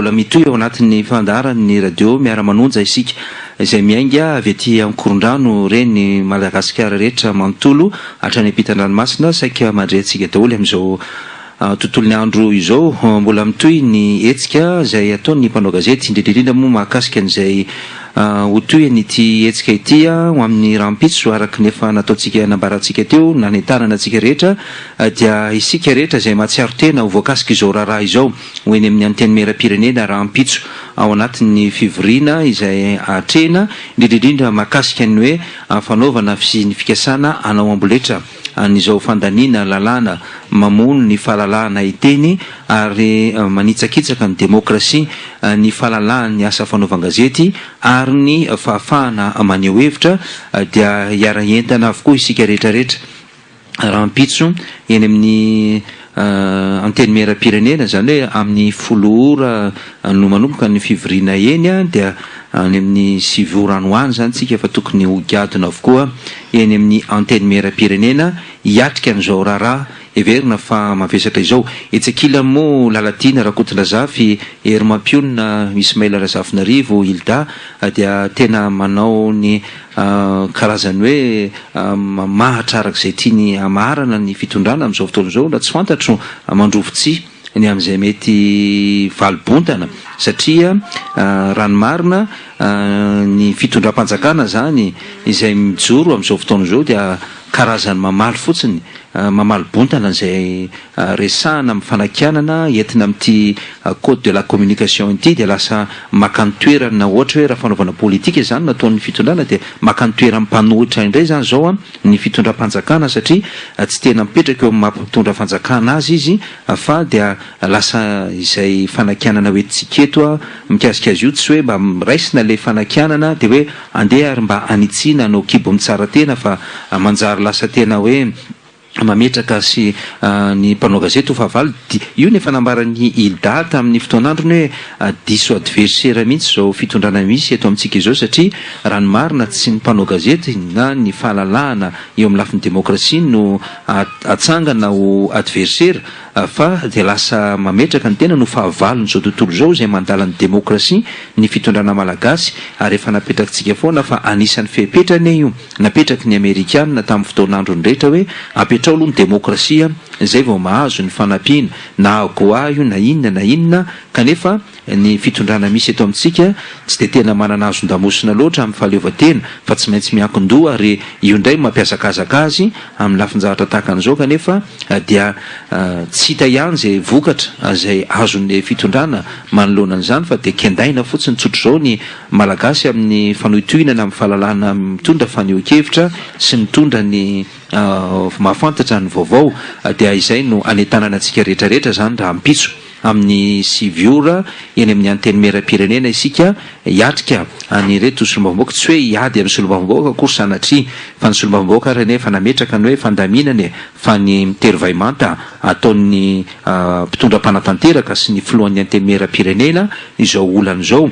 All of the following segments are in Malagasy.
Mbola mitohy ao anatin'ny fandaharan'ny radio Miara-manonja isika izay miainga avy aty Ankorondrano reny Madagasikara rehetra manontolo hatrany ampitan-dranomasina saika mandre antsika daholo amin'izao tontolon'ny andro izao. Mbola mitohy ny hetsika izay ataon'ny mpanao gazety, indrindra indrindra moa mahakasika an'izay ho tohin'ity hetsika ity ho amin'ny rahampitso araka ny efa nataontsika nambarantsika teo nanentanana antsika rehetra dia isika rehetra izay mahatsiaro tena ho voakasik'izao raharaha izao ho eny amin'ny Antenimierampirenena rahampitso ao anatin'ny fivoriana izay atrehina indrindra indrindra mahakasika ny hoe fanaovana sy ny fikasana hanao amboletra an'izao fandaniana lalàna mamono ny fahalalahana hiteny ary manitsakitsaka ny demokrasia, ny fahalalahan'ny asa fanaovan-gazety ary ny fahafahana maneho hevitra dia hiara-hientana avokoa isika rehetra rehetra rahampitso eny amin'ny Antenimierampirenena, izany hoe amin'ny folo ora no manomboka ny fivoriana eny dia any amin'ny sivy ora any ho any izany isika efa tokony ho gadona avokoa eny amin'ny Antenimierampirenena hiatrika an'izao raharaha heverina fa mavesatra izao. Etsy ankilany moa Lalatiana Rakotondrazafy, Hery Mampionona, Ismaël Razafinarivo, Hilda dia tena manao ny karazany hoe mamahatra araka izay tiany hamaharana ny fitondrana amin'izao fotoana izao na tsy fantatro mandrovi-tsihy ny amin'izay mety vali-bontana satria raha ny marina ny fitondram-panjakana izany izay mijoro amin'izao fotoana izao dia karazany mamaly fotsiny, mamaly bontana izay resahana amin'ny fanakianana entina amin'ity code de la communication ity dia lasa maka ny toerana ohatra hoe raha fanaovana politika izany no ataon'ny fitondrana dia maka ny toeran'ny mpanohitra indray izany izao ny fitondram-panjakana satria tsy tena mipetraka eo amin'ny maha mpitondra fanjakana azy izy fa dia lasa izay fanakianana hoentintsika eto mikasika azy io tsy hoe mba raisina ilay fanakianana dia hoe andeha ary mba hanitsiana hanao kibo mitsara tena fa manjary lasa tena hoe mametraka sy ny mpanao gazety ho fahavalo. Io no efa nambaran'i Hilda tamin'ny fotoan'androny hoe diso adversaire mihitsy izao fitondrana misy eto amintsika izao satria raha ny marina tsy ny mpanao gazety na ny fahalalahana eo amin'ny lafiny demokrasia no atsangana ho adversaire fa dia lasa mametraka ny tenany ho fahavalon'izao tontolo izao izay mandala ny demokrasia ny fitondrana malagasy ary efa napetrakitsika foana fa anisan'ny fepetra anie io napetraky ny amerikana tamin'ny fotoan'androny rehetra hoe apetrao aloha ny demokrasia izay vao mahazo ny fanampiana na agoa io na inona na inona kanefa Ny fitondrana misy eto amintsika tsy dia tena manana hazon-damosina loatra amin'ny fahaleovantena fa tsy maintsy miankin-doha ary io indray no mampihazakazaka azy amin'ny lafin-javatra tahaka an'izao kanefa dia tsy hita ihany izay vokatra izay azon'ny fitondrana manoloana an'izany fa dia kendaina fotsiny tsotr'izao ny Malagasy amin'ny fanohitohinana amin'ny fahalalana mitondra fanehoan-kevitra sy mitondra ny mahafantatra ny vaovao dia izay no anentanana antsika rehetra rehetra izany rahampitso. Amin'ny sivy ora eny amin'ny Antenimierampirenena isika hiatrika an'ireto solombavambahoaka, tsy hoe hiady amin'ny solombavambahoaka akory sanatria, fa ny solombavambahoaka ary anie efa nametraka ny hoe fandaminana e, fa ny mitery vay manta ataon'ny mpitondra mpanatanteraka sy ny filohan'ny Antenimierampirenena izao olana izao.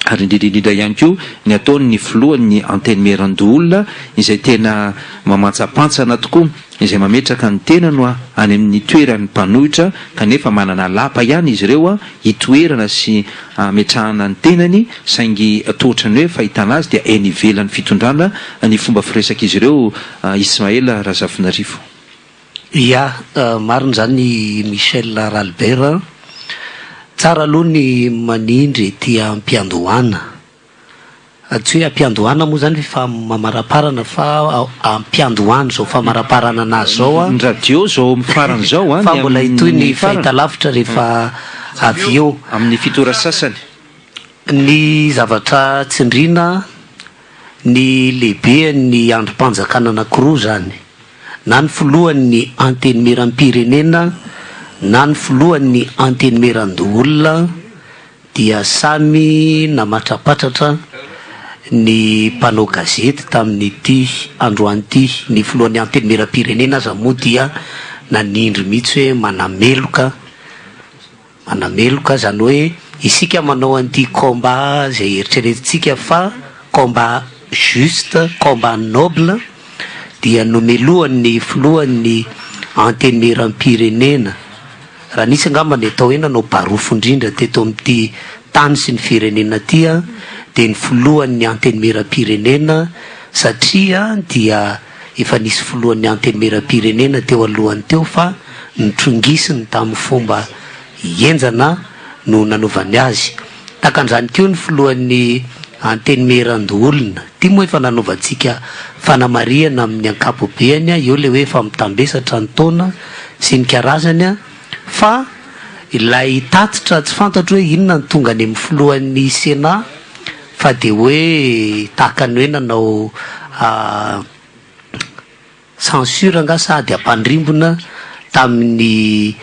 ary indrindra indrindra ihany koa ny ataon'ny filohan'ny Antenimierandoholona izay tena mamantsampantsana tokoa, izay mametraka ny tenany hoa any amin'ny toeran'ny mpanohitra kanefa manana lapa ihany izy ireo hitoerana sy hametrahana ny tenany saingy toa ohatran'ny hoe fahitana azy dia eny ivelan'ny fitondrana ny fomba firesak'izy ireo Ismaël Razafinarivo. Ya, marina izany Michel Ralbert a! Tsara aloha ny manindry ety am-piandohana. Tsy hoe am-piandohana moa izany fa mamaraparana fa am-piandohana izao famaraparanana azy izao an! Ny radio izao amin'ny farany izao an! Fa mbola hitohy ny fahitalavitra rehefa avy eo. Amin'ny fito ora sasany. Ny zavatra tsindriana, ny lehiben'ny andrim-panjakana anankiroa izany. na ny filohan'ny Antenimierampirenena na ny filohan'ny Antenimierandoholona dia samy namatrapatratra ny mpanao gazety tamin'ity androany ity. Ny filohan'ny Antenimierampirenena aza moa dia nanindry mihitsy hoe manameloka. Manameloka, izany hoe isika manao an'ity combat izay eritreretintsika fa combat juste, combat noble, dia nomelohan'ny filohan'ny Antenimierampirenena. Raha nisy angamba ny atao hoe nanao barofo indrindra teto amin'ity tany sy ny firenena ity dia ny filohan'ny Antenimierampirenena satria dia efa nisy filohan'ny Antenimierampirenena teo alohany teo fa notrongisiny tamin'ny fomba henjana no nanaovany azy. Tahaka an'izany koa ny filohan'ny Antenimierandoholona. Ity moa efa nanaovantsika fanamarihana amin'ny ankapobeany, eo ilay hoe efa mitambesatra ny taona sy ny karazany, fa ilay tatitra tsy fantatro hoe inona no tonga any amin'ny filohan'ny Sénat fa dia hoe tahaka ny hoe nanao Censure angaha sa ady ampandrimbona tamin'ny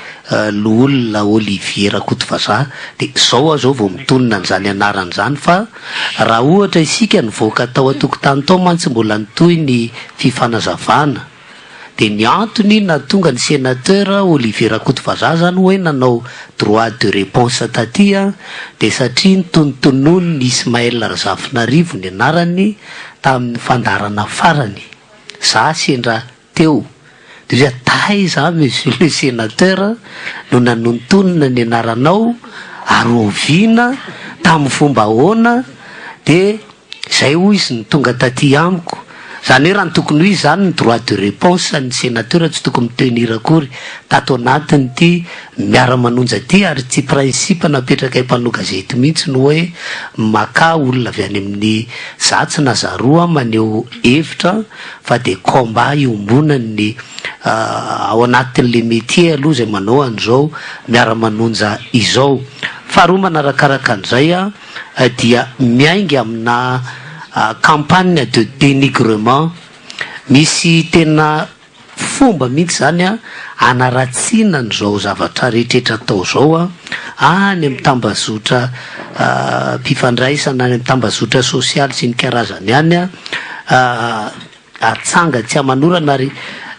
loholona Olivier Rakotovazaha dia zao aho zao vao mitonona an'izany anarana izany fa raha ohatra isika nivoaka tao an-tokotany tao mantsy mbola nitohy ny fifanazavana dia ny antony nahatonga ny sénateur Olivier Rakotovazaha zany hoe nanao droit de réponse taty dia satria nitonontononin'i Ismaël Razafinarivo ny anarany tamin'ny fandaharana farany. Za sendra teo de hoe taiza aho monsieur le sénateur no nanontonona ny anaranao ary oviana tamin'ny fomba ahoana de zay hoy izy no tonga taty amiko zany hoe raha ny tokony ho izy zany ny droit de réponse ny sénateur tsy tokony mi-tenir akory tato anatin'ity miara-manonja ity ary tsy principe napetrakay mpanao gazety mihitsy ny hoe maka olona avy any amin'ny zatsy na zaroa maneho hevitra fa dia combat iombonan'ny ao anatin'le métier aloha izay manao an'izao miara-manonja izao. Faharoa manarakaraka an'izay dia miainga amina campagne de dénigrement misy tena Fomba mihitsy izany an, hanaratsiana an'izao zavatra rehetrretra atao izao an, any amin'ny tambazotra mpifandraisana, any amin'ny tambazotra sosialy sy ny karazany any an, atsanga tsy aman'orana ary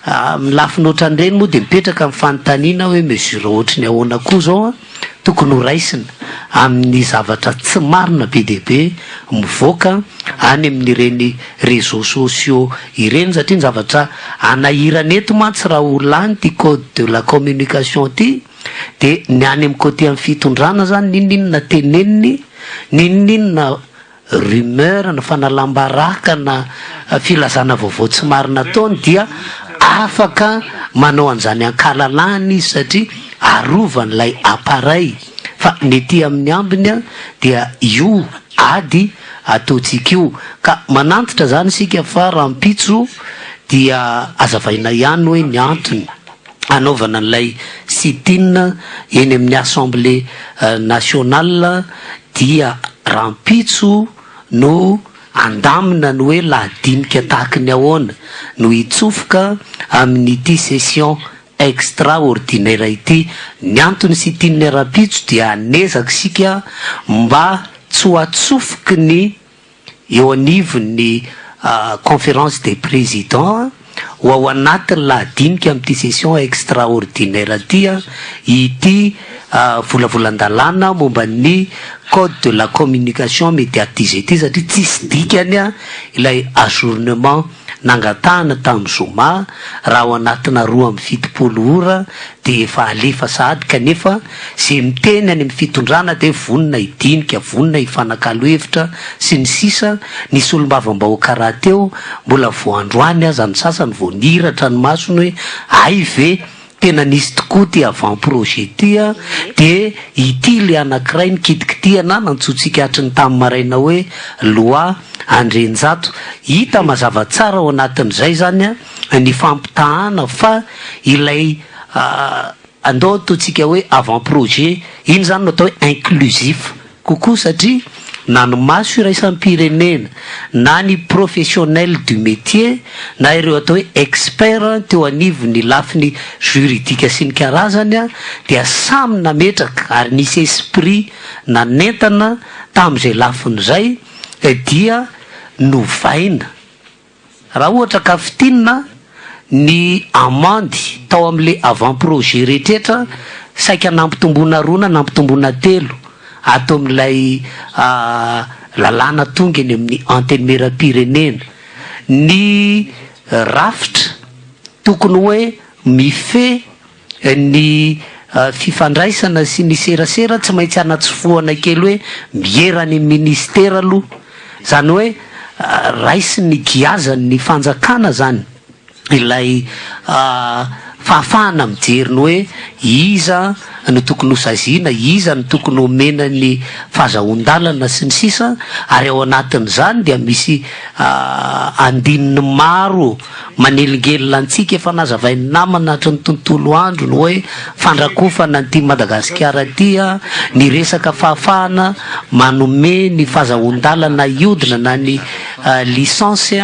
amin'ny lafiny ohatran'ireny moa dia mipetraka ny fanontaniana hoe mesure ohatry ny ahoana koa izao an, tokony ho raisina amin'ny zavatra tsy marina be dia be mivoaka any amin'ireny réseaux sociaux ireny satria ny zavatra anahirana eto mantsy raha ho lany ity code de la communication ity dia ny any amin'ny côté amin'ny fitondrana zany n'inon'inona teneniny n'inon'inona rumeur na fanalam-baraka na filazana vaovao tsy marina ataony dia afaka manao an'izany ankalalahana izy satria arovany ilay appareil fa ny ety amin'ny ambiny dia io ady ataontsika io ka manantitra zany isika fa rahampitso dia azavaina ihany hoe ny antony hanaovana an'ilay sit-in eny amin'ny Assemblée nationale dia rahampitso no handamina ny hoe lahadinika tahaky ny ahoana no hitsofoka amin'ity session extra ordinaire ity. Ny antony sit-in rahampitso dia hanezaka isika mba tsy ho atsofoky ny eo anivon'ny Conférence des Présidents ho ao anatin'ny lahadinika amin'ity session extraordinaire ity ity volavolan-dalàna momba ny Code de la communication médiatisée ity satria tsisy dikany ilay ajournement nangatahana tamin'ny zoma raha ao anatina 72 ora dia efa alefa sahady kanefa Ze miteny any amin'ny fitondrana dia vonona hidinika, vonona hifanakalo hevitra, sy ny sisa Ny solombavambahoaka rahateo mbola vao androany aza ny sasany vao nihiratra ny masony hoe hay ve tena nisy tokoa ity avant projet ity a! Dia ity ilay anankiray nikitikitihana nantsointsika hatry ny tamin'ny maraina hoe loi Andrianjato. Hita mazava tsara ao anatin'izay izany ny fampitahana fa ilay Andao ataontsika hoe avant projet, iny izany no atao hoe inclusif kokoa satria na ny maso iraisam-pirenena na ny professionnel du métier na ireo atao hoe expert teo anivon'ny lafiny juridique sy ny karazany dia samy nametraka ary nisy esprit nanentana tamin'izay lafiny izay dia novaina. Raha ohatra ka fintinina, ny amende tao amin'ilay avant projet rehetrretra saika nampitomboina roa na nampitomboina telo ato amin'ilay lalàna tonga eny amin'ny antenimierampirenena. Ny rafitra tokony hoe mifehy ny. fifandraisana sy ny serasera tsy maintsy anatsofohana kely hoe miera any amin'ny ministera aloha. Izany hoe raisin'ny giazan'ny fanjakana izany ilay fahafahana mijery ny hoe iza no tokony ho saziana, iza no tokony homena ny fahazahoan-dalana sy ny sisa ary ao anatin'izany dia misy andininy maro manelingelina antsika efa nazavain'ny namana hatry ny tontolo andro ny hoe fandrakofana an'ity Madagasikara ity, ny resaka fahafahana manome ny fahazahoan-dalana hiodina na ny licence,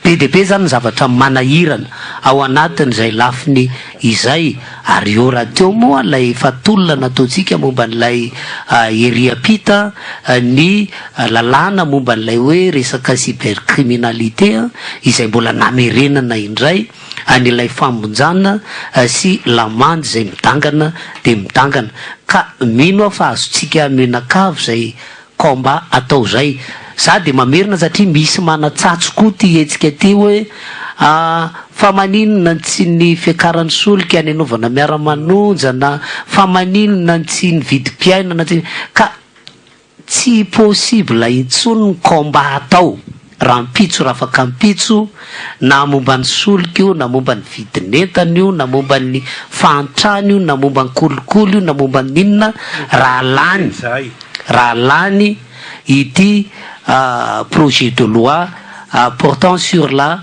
be dia be izany ny zavatra manahirana ao anatin'izay lafiny izay ary eo rahateo moa ilay efa tolona nataontsika momba an'ilay ery ampita ny lalàna momba an'ilay hoe resaka cybercriminalité izay mbola namerenana indray an'ilay famonjana sy lamandy izay midangana dia midangana ka mino aho fa azontsika mianakavy izay Combat atao zay. Za de mamerina satria misy manatsatso koa ty hetsika ty hoe ah fa maninona tsy ny fiakaran'ny solika ny anaovana miara-manonja na fa maninona tsy ny vidim-piainana tsy ka tsy possible intsony ny combat atao rahampitso rafakampitso na momba ny solika io na momba ny vidin'entana io na momba ny fahantrana io na momba ny kolikoly io na momba ny inona raha lany Raha lany ity projet de loi portant sur la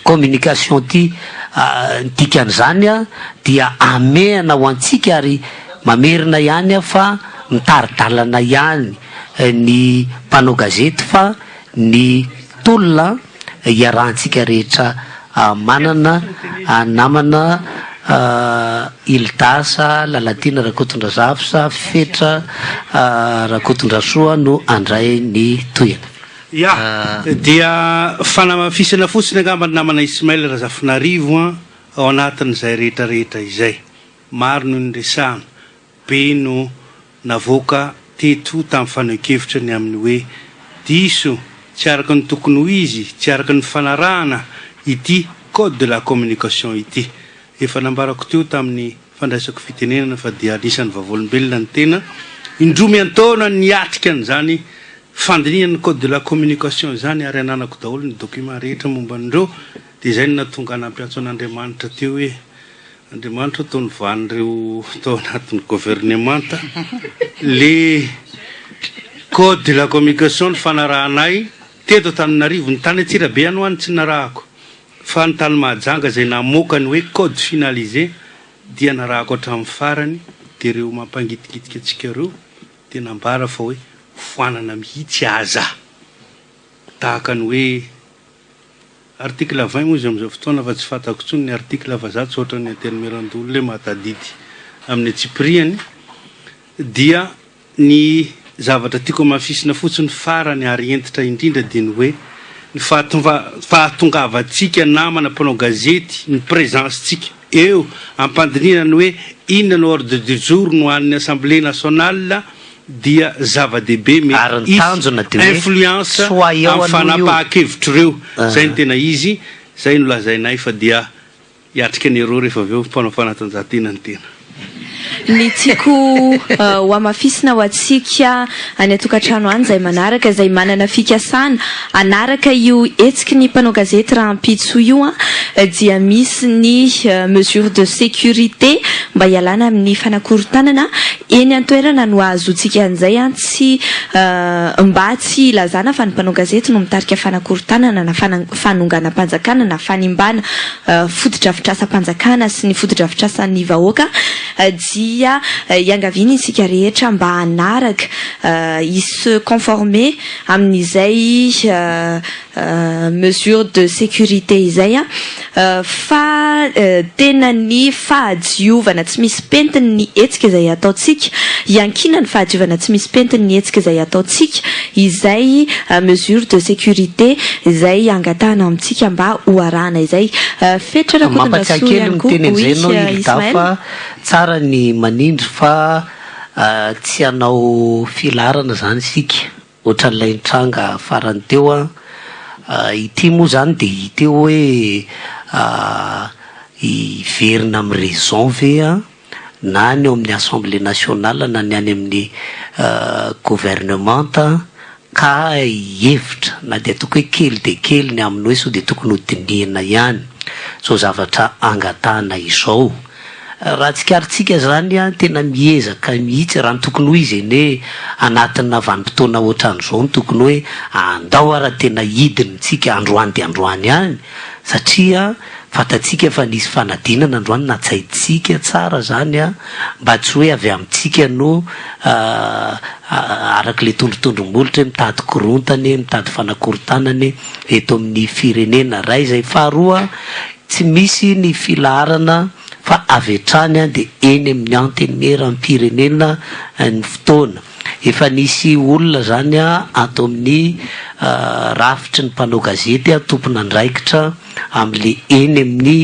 communication ity, ny dikan'izany dia hamehana ho antsika ary mamerina ihany aho fa mitari-dalana ihany ny mpanao gazety fa ny tolona iarahantsika rehetra manana namana Hilda sa Lalatiana Rakotondrazafy sa Fetra Rakotondrasoa no handray ny tohiny. Ya, dia fanamafisana fotsiny angamba ny namana Ismaël Razafinarivo an, ao anatin'izay rehetra rehetra izay. Maro no niresahana, be no navoaka teto tamin'ny fanehoan-kevitra ny amin'ny hoe diso, tsy araka ny tokony ho izy, tsy araka ny fanarahana ity code de la communication ity. Efa nambarako teo tamin'ny fandraisako fitenenana fa dia anisan'ny vavolombelona ny tena, indroa miantaona niatrika an'izany fandinihana ny code de la communication izany ary ananako daholo ny document rehetra momba an'ireo dia izay no nahatonga ahy nampiantso an'Andriamanitra teo hoe Andriamanitra ô toa novan'ireo tao anatin'ny governemanta le code de la communication nifanarahanay teto Antananarivo, ny tany Antsirabe ihany hoa no tsy narahako fa ny tany Mahajanga izay namoaka ny hoe code finalisé dia narahako hatramin'ny farany dia ireo mampangitingitika antsika ireo dia nambara fa hoe foanana mihitsy aza tahaka ny hoe Article 20 moa izy amin'izao fotoana fa tsy fantako intsony ny article fa za tsy ohatran'ny antenimierandoholona hoe mahatadidy amin'ny antsipirihany dia ny zavatra tiako hamafisina fotsiny farany ary hentitra indrindra dia ny hoe ny fahatongavantsika namana mpanao gazety ny présence-tsika eo ampandinihana ny hoe inona no ordre du jour no an'ny assemblée nationale dia zava-dehibe mety Ary ny hisy tanjona dia hoe influence soa eo amin'ny aloha io. fanapahan-kevitr'ireo. Izay no tena izy, izay no lazainay fa dia hiatrika ny Euro rehefa avy eo, mpanao fanatanjahantena ny tena. Ny tiako ho hamafisina ho antsika any an-tokantrano any izay manaraka, izay manana fikasana hanaraka io hetsiky ny mpanao gazety rahampitso io dia misy ny mesures de sécurité mba hialana amin'ny fanakorontanana Eny an-toerana no ahazoantsika an'izay an, tsy mba tsy hilazana fa ny mpanao gazety no mitarika fanakorontanana na fanonganam-panjakana na fanimbana fotodrafitrasam-panjakana sy ny fotodrafitrasan'ny vahoaka dia iangaviana isika rehetra mba hanaraka, hi se conformer amin'izay mesure de sécurité izay fa tena ny fahadiovana tsy misy pentiny ny hetsika izay ataontsika, iankinan'ny fahadiovana tsy misy pentiny ny hetsika izay ataontsika, izay mesure de sécurité izay angatahana amintsika mba ho arahana izay. Fetra Mampatsiahy Rakotondrasoa kely ihany koa, miteny hoy an'izay ianao Hilda Ismaël. fa tsara ny manindry fa tsy hanao filaharana izany isika. Ohatran'ilay nitranga farany teo an, ity moa izany dia hita eo hoe Hiverina amin'ny raison ve an, na ny ao amin'ny Assemblée nationale na ny any amin'ny gouvernemanta ka hihevitra na dia ataoko hoe kely dia kely ny amin'ny hoe sao dia tokony ho dinihina ihany izao zavatra angatahana izao. Raha tsikaritsika izany an, tena miezaka mihitsy, raha ny tokony ho izy anie anatina vanim-potoana ohatran'izao no tokony hoe andao ara tena hidina tsika androany dia androany ihany satria fantatsika fa nisy fanadinana androany natsaintsika tsara izany an, mba tsy hoe avy amintsika no araka ilay tondrotondro-molotra hoe mitady korontana e, mitady fanakorontanana e eto amin'ny firenena. Iray izay. Faharoa, tsy misy ny filaharana fa avy hatrany dia eny amin'ny antenimieram-pirenena ny fotoana. Efa nisy olona izany ato amin'ny rafitry ny mpanao gazety tompon'andraikitra amin'ilay eny amin'ny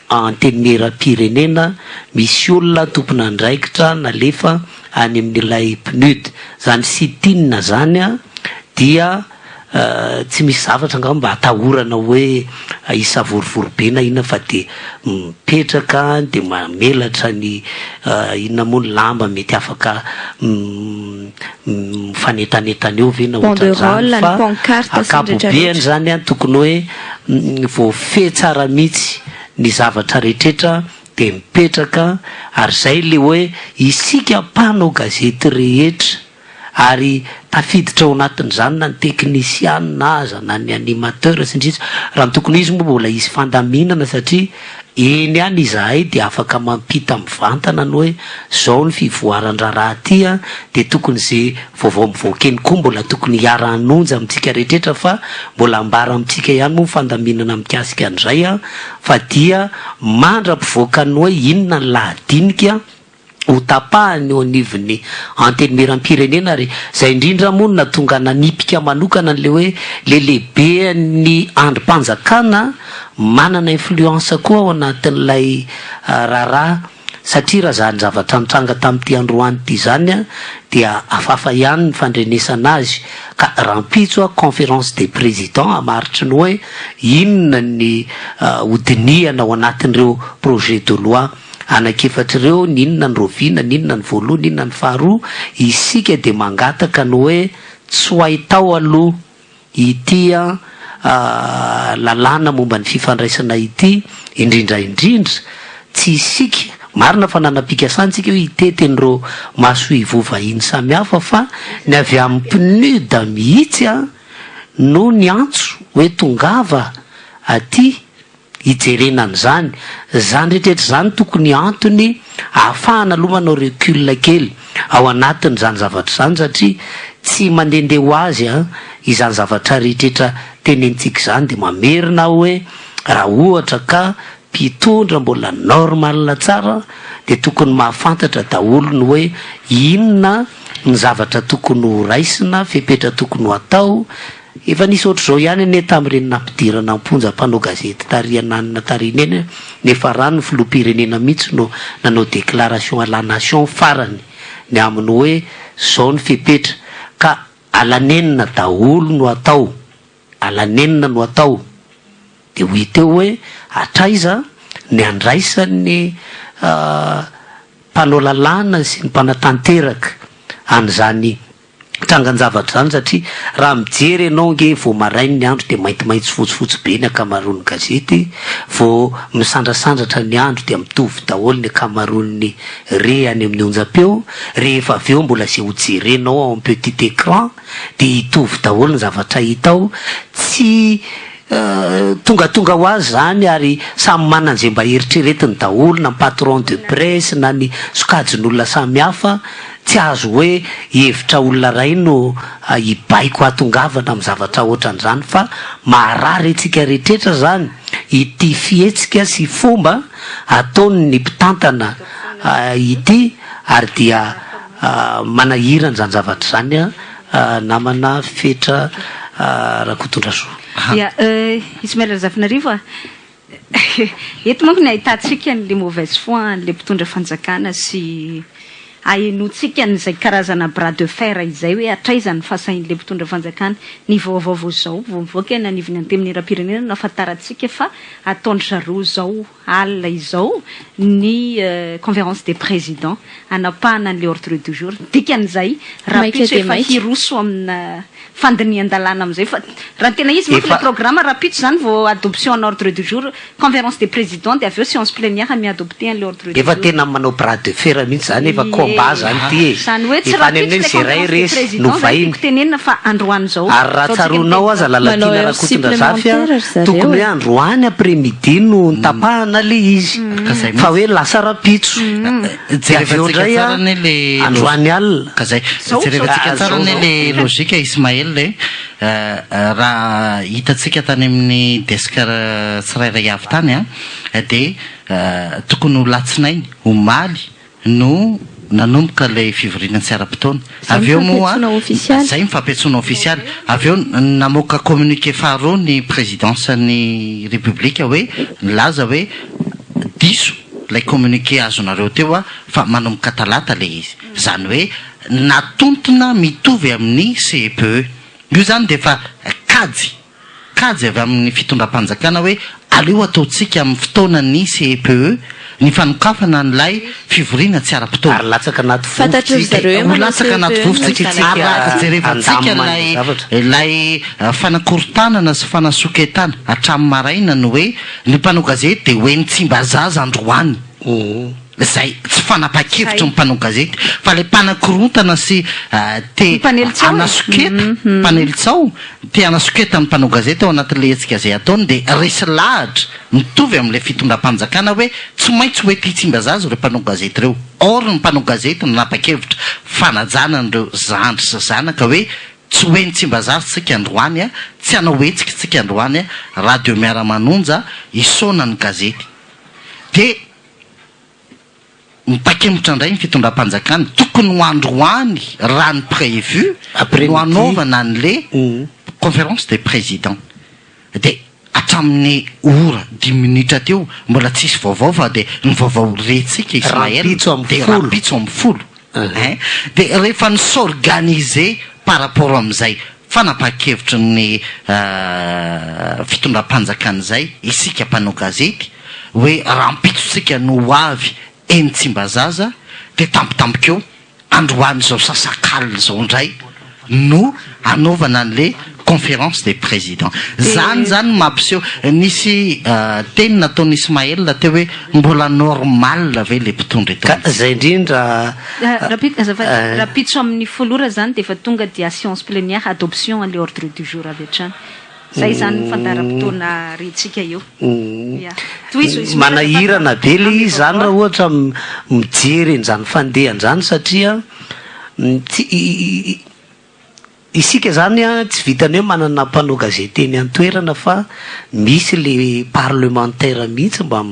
antenimieram-pirenena, misy olona tompon'andraikitra nalefa any amin'ilay PNUD. Izany sit-in izany dia Tsy misy zavatra angamba mba atahorana hoe hisavorovoro be na inona fa dia mipetraka dia mamelatra ny inona moa ny lamba mety afaka mifanentanentana eo ve na ohatran'izany Banderole, ny fa pancarte sy ny rehetra ankapobeany rehetra. izany an tokony hoe voafehy tsara mihitsy ny zavatra rehetrretra dia mipetraka ary izay ilay hoe isika mpanao gazety rehetra Ary tafiditra ao anatin'izany na ny teknisianina aza na ny animateur sy ny sisa Raha ny tokony ho izy moa mbola hisy fandaminana satria eny ihany izahay dia afaka mampita mivantana ny hoe zao ny fivoaran-draharaha aty an, dia tokony ze vaovao mivoaka eny koa mbola tokony hiara-hanonja amintsika rehetrretra fa mbola ambara amintsika ihany moa ny fandaminana mikasika an'izay an, fa dia mandra-pivoakan'ny hoe inona ny lahadinika ho tapahany eo anivon'ny Antenimierampirenena ary izay indrindra moa no nahatonga nanipika manokana an'ilay hoe ilay lehiben'ny andrim-panjakana manana influence koa ao anatin'ilay raharaha satria raha izany zavatra nitranga tamin'ity androany ity izany dia hafahafa ihany ny fandrenesana azy ka rahampitso conférence des présidents hamaritry ny hoe inona ny hodinihana ao anatin'ireo projet de loi Anak'efatra ireo, ny inona ny raoviana, ny inona ny voalohany, ny inona ny faharoa, isika dia mangataka ny hoe tsy ho hay tao aloha ity lalàna momba ny fifandraisana ity, indrindra indrindra tsy isika, marina fa nanam-pikasana isika hoe hitety an'ireo masoivoho vahiny samihafa fa ny avy amin'ny PNUD mihitsy no niantso hoe tongava aty hijerena an'izany. Izany rehetrarehetra izany tokony antony ahafahana aloha manao recul kely ao anatin'izany zavatra izany satria tsy mandehandeha ho azy an, izany zavatra rehetrarehetra tenenintsika izany dia mamerina aho hoe raha ohatra ka mpitondra mbola normal tsara dia tokony mahafantatra daholo ny hoe inona ny zavatra tokony ho raisina, fepetra tokony ho atao, Efa nisy ohatr'izao ihany anie tamin'ireny nampidirana am-ponja mpanao gazety tary ananona tary ineny nefa rano ny filoham-pirenena mihitsy no nanao déclaration à la nation farany ny amin'ny hoe zao ny fepetra ka alanenina daholo no atao alanenina no atao dia ho hita eo hoe hatraiza ny andraisan'ny mpanao lalàna sy ny mpanatanteraka an'izany trangan-javatra izany satria raha mijery ianao ange vao maraina ny andro dia maintimainty sy fotsifotsy be ny ankamaroan'ny gazety, vao misandrasandratra ny andro dia mitovy daholo ny ankamaroan'ny re any amin'ny onjam-peo, rehefa avy eo mbola izay ho jerenao ao amin'ny petit écran dia hitovy daholo ny zavatra hita ao, tsy tongatonga ho azy izany ary samy manana izay mba eritreretiny daholo na ny patron de presse na ny sokajin'olona samihafa, Tsy azo hoe hevitra olona iray no hibaiko hahatongavana amin'ny zavatra ohatran'izany fa maharary antsika rehetrretra izany ity fihetsika sy fomba ataon'ny mpitantana ity ary dia manahirana izany zavatra izany namana Fetra Rakotondrasoa. Ya, Ismaël Razafinarivo a! Eto manko ny ahitantsika an'le mauvaise foi an'le mpitondra fanjakana sy. Ahenoantsika an'izay karazana bras de fer izay hoe hatraiza ny fahasahian'ilay mpitondra fanjakana. Ny vaovao vao izao vao mivoaka eny anivon'ny Antenimierampirenena no ahafantarantsika fa ataon-dry zareo izao alina izao ny conférence des présidents hanapahana an'ilay ordre du jour. Dikan'izay, Maika rahampitso dia efa maika. hiroso amina fandinihan-dalàna amin'izay fa raha ny tena izy manko ilay Efa. programme rahampitso izany vao adoption en ordre du jour, conférence des présidents dia avy eo séance plénière mi-adopter an'ilay ordre du Efa jour. tena manao bras de fer mihitsy zany, efa combat Ie. zany ty e. Izany hoe tsy Efa any rahampitso amin'ny ilay hoe zay ray conférence des resy présidents no izany vahiny. tiako tenenina fa androany izao. Ary raha Izao tsika tsaroanao miteny aza izao. Manao Lalatiana heure Rakotondrazafy a, supplémentaire ry zareo tokony hoe e. androany après midi no notapahana le izy Ka zay fa mihitsy. hoe lasa rahampitso. Dia avy eo Jerevantsika indray tsara a, anie le androany alina. Ka zay. Zao, zao. Jerevantsika Ah, tsara zao anie zao. le logique Ismaël e. Raha hitantsika tany amin'ny desk tsirairay avy tany a, dia tokony ho latsinainy omaly no nanomboka ilay fivoriana tsy ara-potoana. Izay Avy eo moa mifampiantsoana ofisialy. izay mifampiantsoana ofisialy. Avy eo namoaka communiqué faharoa ny présidence-n'ny République hoe nilaza hoe diso ilay communiqué azonareo teo fa manomboka talata ilay izy. Izany hoe natontona mitovy amin'ny CEPE. Io izany dia efa kajy, kajy avy amin'ny fitondram-panjakana hoe aleo ataontsika amin'ny fotoanan'ny CEPE ny fanokafana an'ilay fivoriana tsy ara-potoana. Ary latsaka anaty Fantatry ry vovotsika. zareo hoe Ho manao latsaka anaty CEPE vovotsika. ny Ary raha jerevantsika Andamina ny ilay, zavatra. ilay fanakorontanana sy fanasoketana hatramin'ny maraina ny hoe ny mpanao gazety dia ho eny Tsimbazaza androany. Izay tsy fanapahan-kevitry ny mpanao gazety fa ilay mpanakorontana sy te Mpanely tsaho e. hanasoketa, mpanely tsaho, te hanasoketa ny mpanao gazety ao anatin'ilay hetsika izay ataony dia resy lahatra mitovy amin'ilay fitondram-panjakana hoe tsy maintsy ho ety Tsimbazaza ireo mpanao gazety ireo. Or ny mpanao gazety nanapa-kevitra fanajana an'ireo zandry sy zanaka hoe tsy ho eny Tsimbazaza tsika androany, tsy hanao hetsika tsika androany, Radio Miara-manonja hisaona ny gazety. Dia mitakemotra indray ny fitondram-panjakana, tokony ho androany raha ny prévu Après no midi. hanaovana an'le conférence des présidents. Dia hatramin'ny ora dimy minitra teo mbola tsisy vaovao fa dia ny vaovao rentsika Ismaël Rahampitso amin'ny dia folo. rahampitso amin'ny folo. Hein? Dia rehefa ni-s'organiser par rapport amin'izay fanapahan-kevitry ny fitondram-panjakana izay isika mpanao gazety hoe rahampitso tsika no ho avy eny Tsimbazaza dia tampotampoka eo androany izao sasak'alina izao indray no hanaovana an'le conférence des présidents. Zany zany no mampiseho, nisy teny nataon'i Ismaël teo hoe mbola normal ve le mpitondra eto Ka amintsika? zay indrindra. Rahampitso, azafady, rahampitso amin'ny folo ora zany dia efa tonga dia séance plénière adoption an'le ordre du jour avy hatrany. Zay zany ny fandaharam-potoana rentsika eo. Ya. Tohizo Ismaël, Manahirana be le azafady. izy zany raha ohatra mijery an'izany fandehany zany satria tsy isika zany a tsy vitany hoe manana mpanao gazety eny an-toerana fa misy le parlementaire mihitsy mba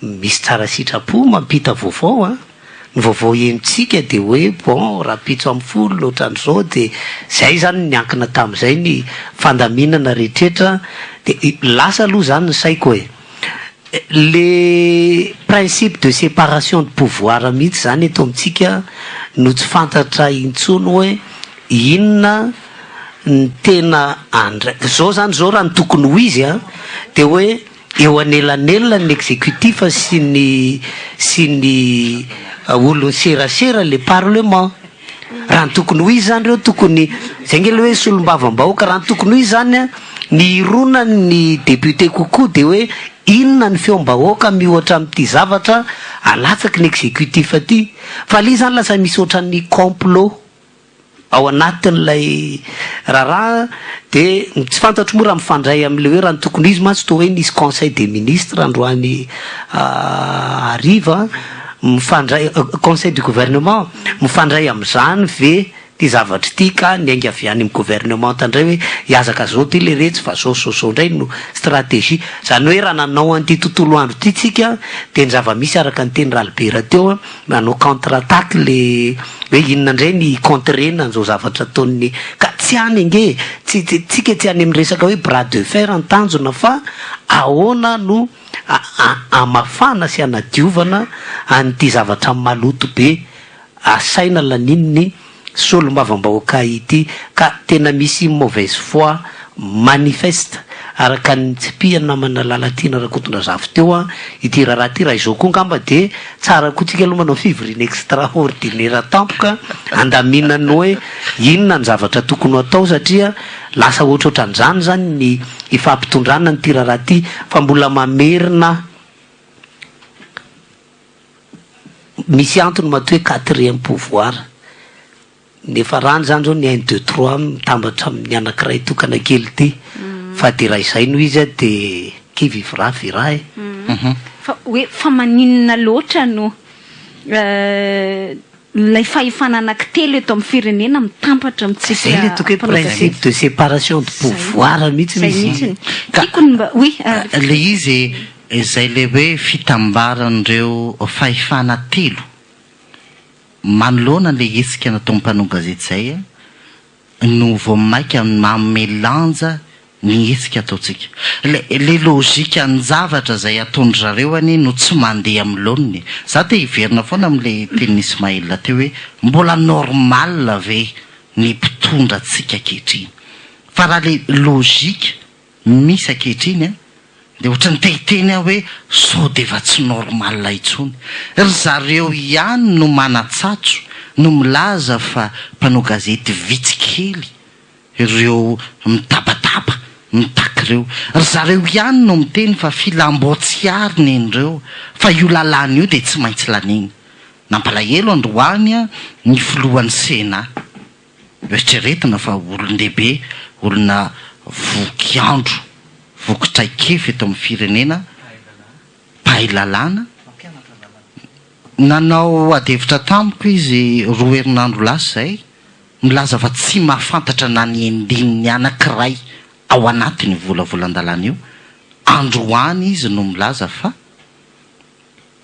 misy tsara sitrapo mampita vaovao a. Ny vaovao henontsika dia hoe bon rahampitso amin'ny folo ohatran'izao dia zay zany niankina tamin'izay ny fandaminana rehetrretra dia lasa aloha zany ny saiko e. Le principe de séparation de pouvoir mihitsy zany eto amintsika no tsy fantatra intsony hoe inona ny tena andra zao zany zao raha ny tokony ho izy a dia hoe eo anelanelana ny exécutif sy ny sy ny olon'ny serasera le parlement. Raha ny tokony ho izy zany reo tokony zay nge le hoe solombavambahoaka, raha ny tokony ho izy zany a ny hironany député kokoa dia hoe inona ny feom-bahoaka mihoatra amin'ity zavatra alatsaky ny exécutif aty, fa le zany lasa misy ohatran'ny complot ao anatin'ilay raharaha dia tsy fantatro moa raha mifandray amin'ilay hoe raha ny tokony ho izy mantsy toa hoe nisy conseil des ministres androany hariva mifandray conseil du gouvernement mifandray amin'izany ve ty zavatra ity ka niainga avy any amin'ny gouvernement indray hoe hiazaka zao ty le retsy fa zao zao zao indray no stratégie. Zany hoe raha nanao an'ity tontolo andro ity tsika dia ny zava-misy araka ny teny Ralibera teo a manao contre attaque le hoe inona indray ny contrena an'izao zavatra ataon'ny ka tsy any ange tsy tsika tsy any amin'ny resaka hoe bras de fer ny tanjona fa ahoana no amafana sy anadiovana an'ity zavatra maloto be. asaina lanin'ny solombavambahoaka ity, ka tena misy mauvaise foi manifeste araka ny nitsipihan'ny namana Lalatiana Rakotondrazafy teo ity raharaha ity. Raha izao koa angamba dia tsara koa tsika aloha manao fivoriana extraordinaire tampoka handaminana ny hoe inona ny zavatra tokony ho atao satria lasa ohatrohatran'izany izany ny ifampitondrana an'ity raharaha ity fa mbola mamerina Misy antony matoa hoe quatrième pouvoir. Nefa rany zany zao ny un deux trois mitambatra amin'ny anakiray tokana kely ity. Fa de raha izay no izy de qui vivra verra e. Fa hoe fa maninona loatra no ilay fahefana anankitelo eto amin'ny firenena mitambatra amintsika Zay le toko hoe mpanao gazety. principe de séparation de pouvoir mihitsy Zay izy. mihitsiny. Ka Tiako ny mba oui. le izy Izay le hoe fitambaran'ireo fahefana telo manoloana le hetsika nataon'ny mpanao gazety izay no vao maika manome lanja ny hetsika ataontsika. Le le logikan-javatra izay ataon-dry zareo anie no tsy mandeha amin'ny laoniny e. Za te hiverina foana amin'le tenin'i Ismaël teo hoe mbola normal ve ny mpitondra antsika ankehitriny? Fa raha le logique misy ankehitriny an, dia ohatran'ny te hiteny aho hoe sao dia efa tsy normal intsony. Ry zareo ihany no manatsatso, no milaza fa mpanao gazety vitsy kely ireo mitabataba, mitaky ireo. Ry zareo ihany no miteny fa filam-boatsiary nen'ireo, fa io lalàna io dia tsy maintsy laniana. Nampalahelo androany ny filohan'ny Sénat. Eritreretina fa olon-dehibe, olona voky andro, voky traikefa eto amin'ny firenena, mpahay lalàna. Nanao adihevitra tamiko izy roa herinandro lasa izay, milaza fa tsy mahafantatra na ny andininy anankiray ao anatin'io volavolan-dalàna io. Androany izy no milaza fa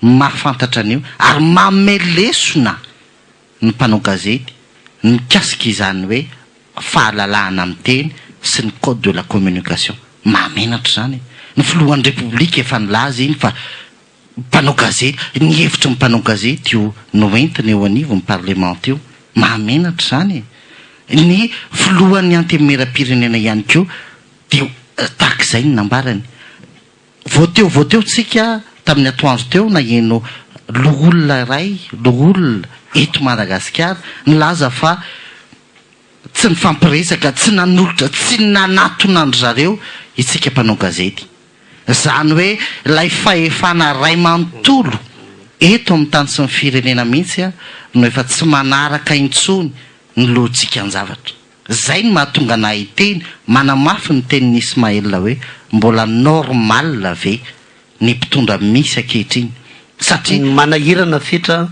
mahafantatra an'io ary manome lesona ny mpanao gazety mikasika izany hoe fahalalahana miteny sy ny code de la communication. Mahamenatra izany e! Ny filohan'ny Repoblika efa nilaza iny fa mpanao gazety, ny hevitry ny mpanao gazety io noentina eo anivon'ny parlemanta io. Mahamenatra izany e! Ny filohan'ny Antenimierampirenena ihany koa dia tahaka izay ny nambarany. Vao teo vao teo tsika tamin'ny atoandro teo naheno loholona iray, loholona eto Madagasikara nilaza fa tsy nifampiresaka, tsy nanolotra, tsy nanatona an-dry zareo isika mpanao gazety. Izany hoe ilay fahefana iray manontolo eto amin'ny tany sy ny firenena mihitsy no efa tsy manaraka intsony ny lojikan-javatra. Zay no mahatonga anah hiteny, manamafy ny tenin'i Ismaël hoe mbola normal ve ny mpitondra misy ankehitriny? Satria. Manahirana fetra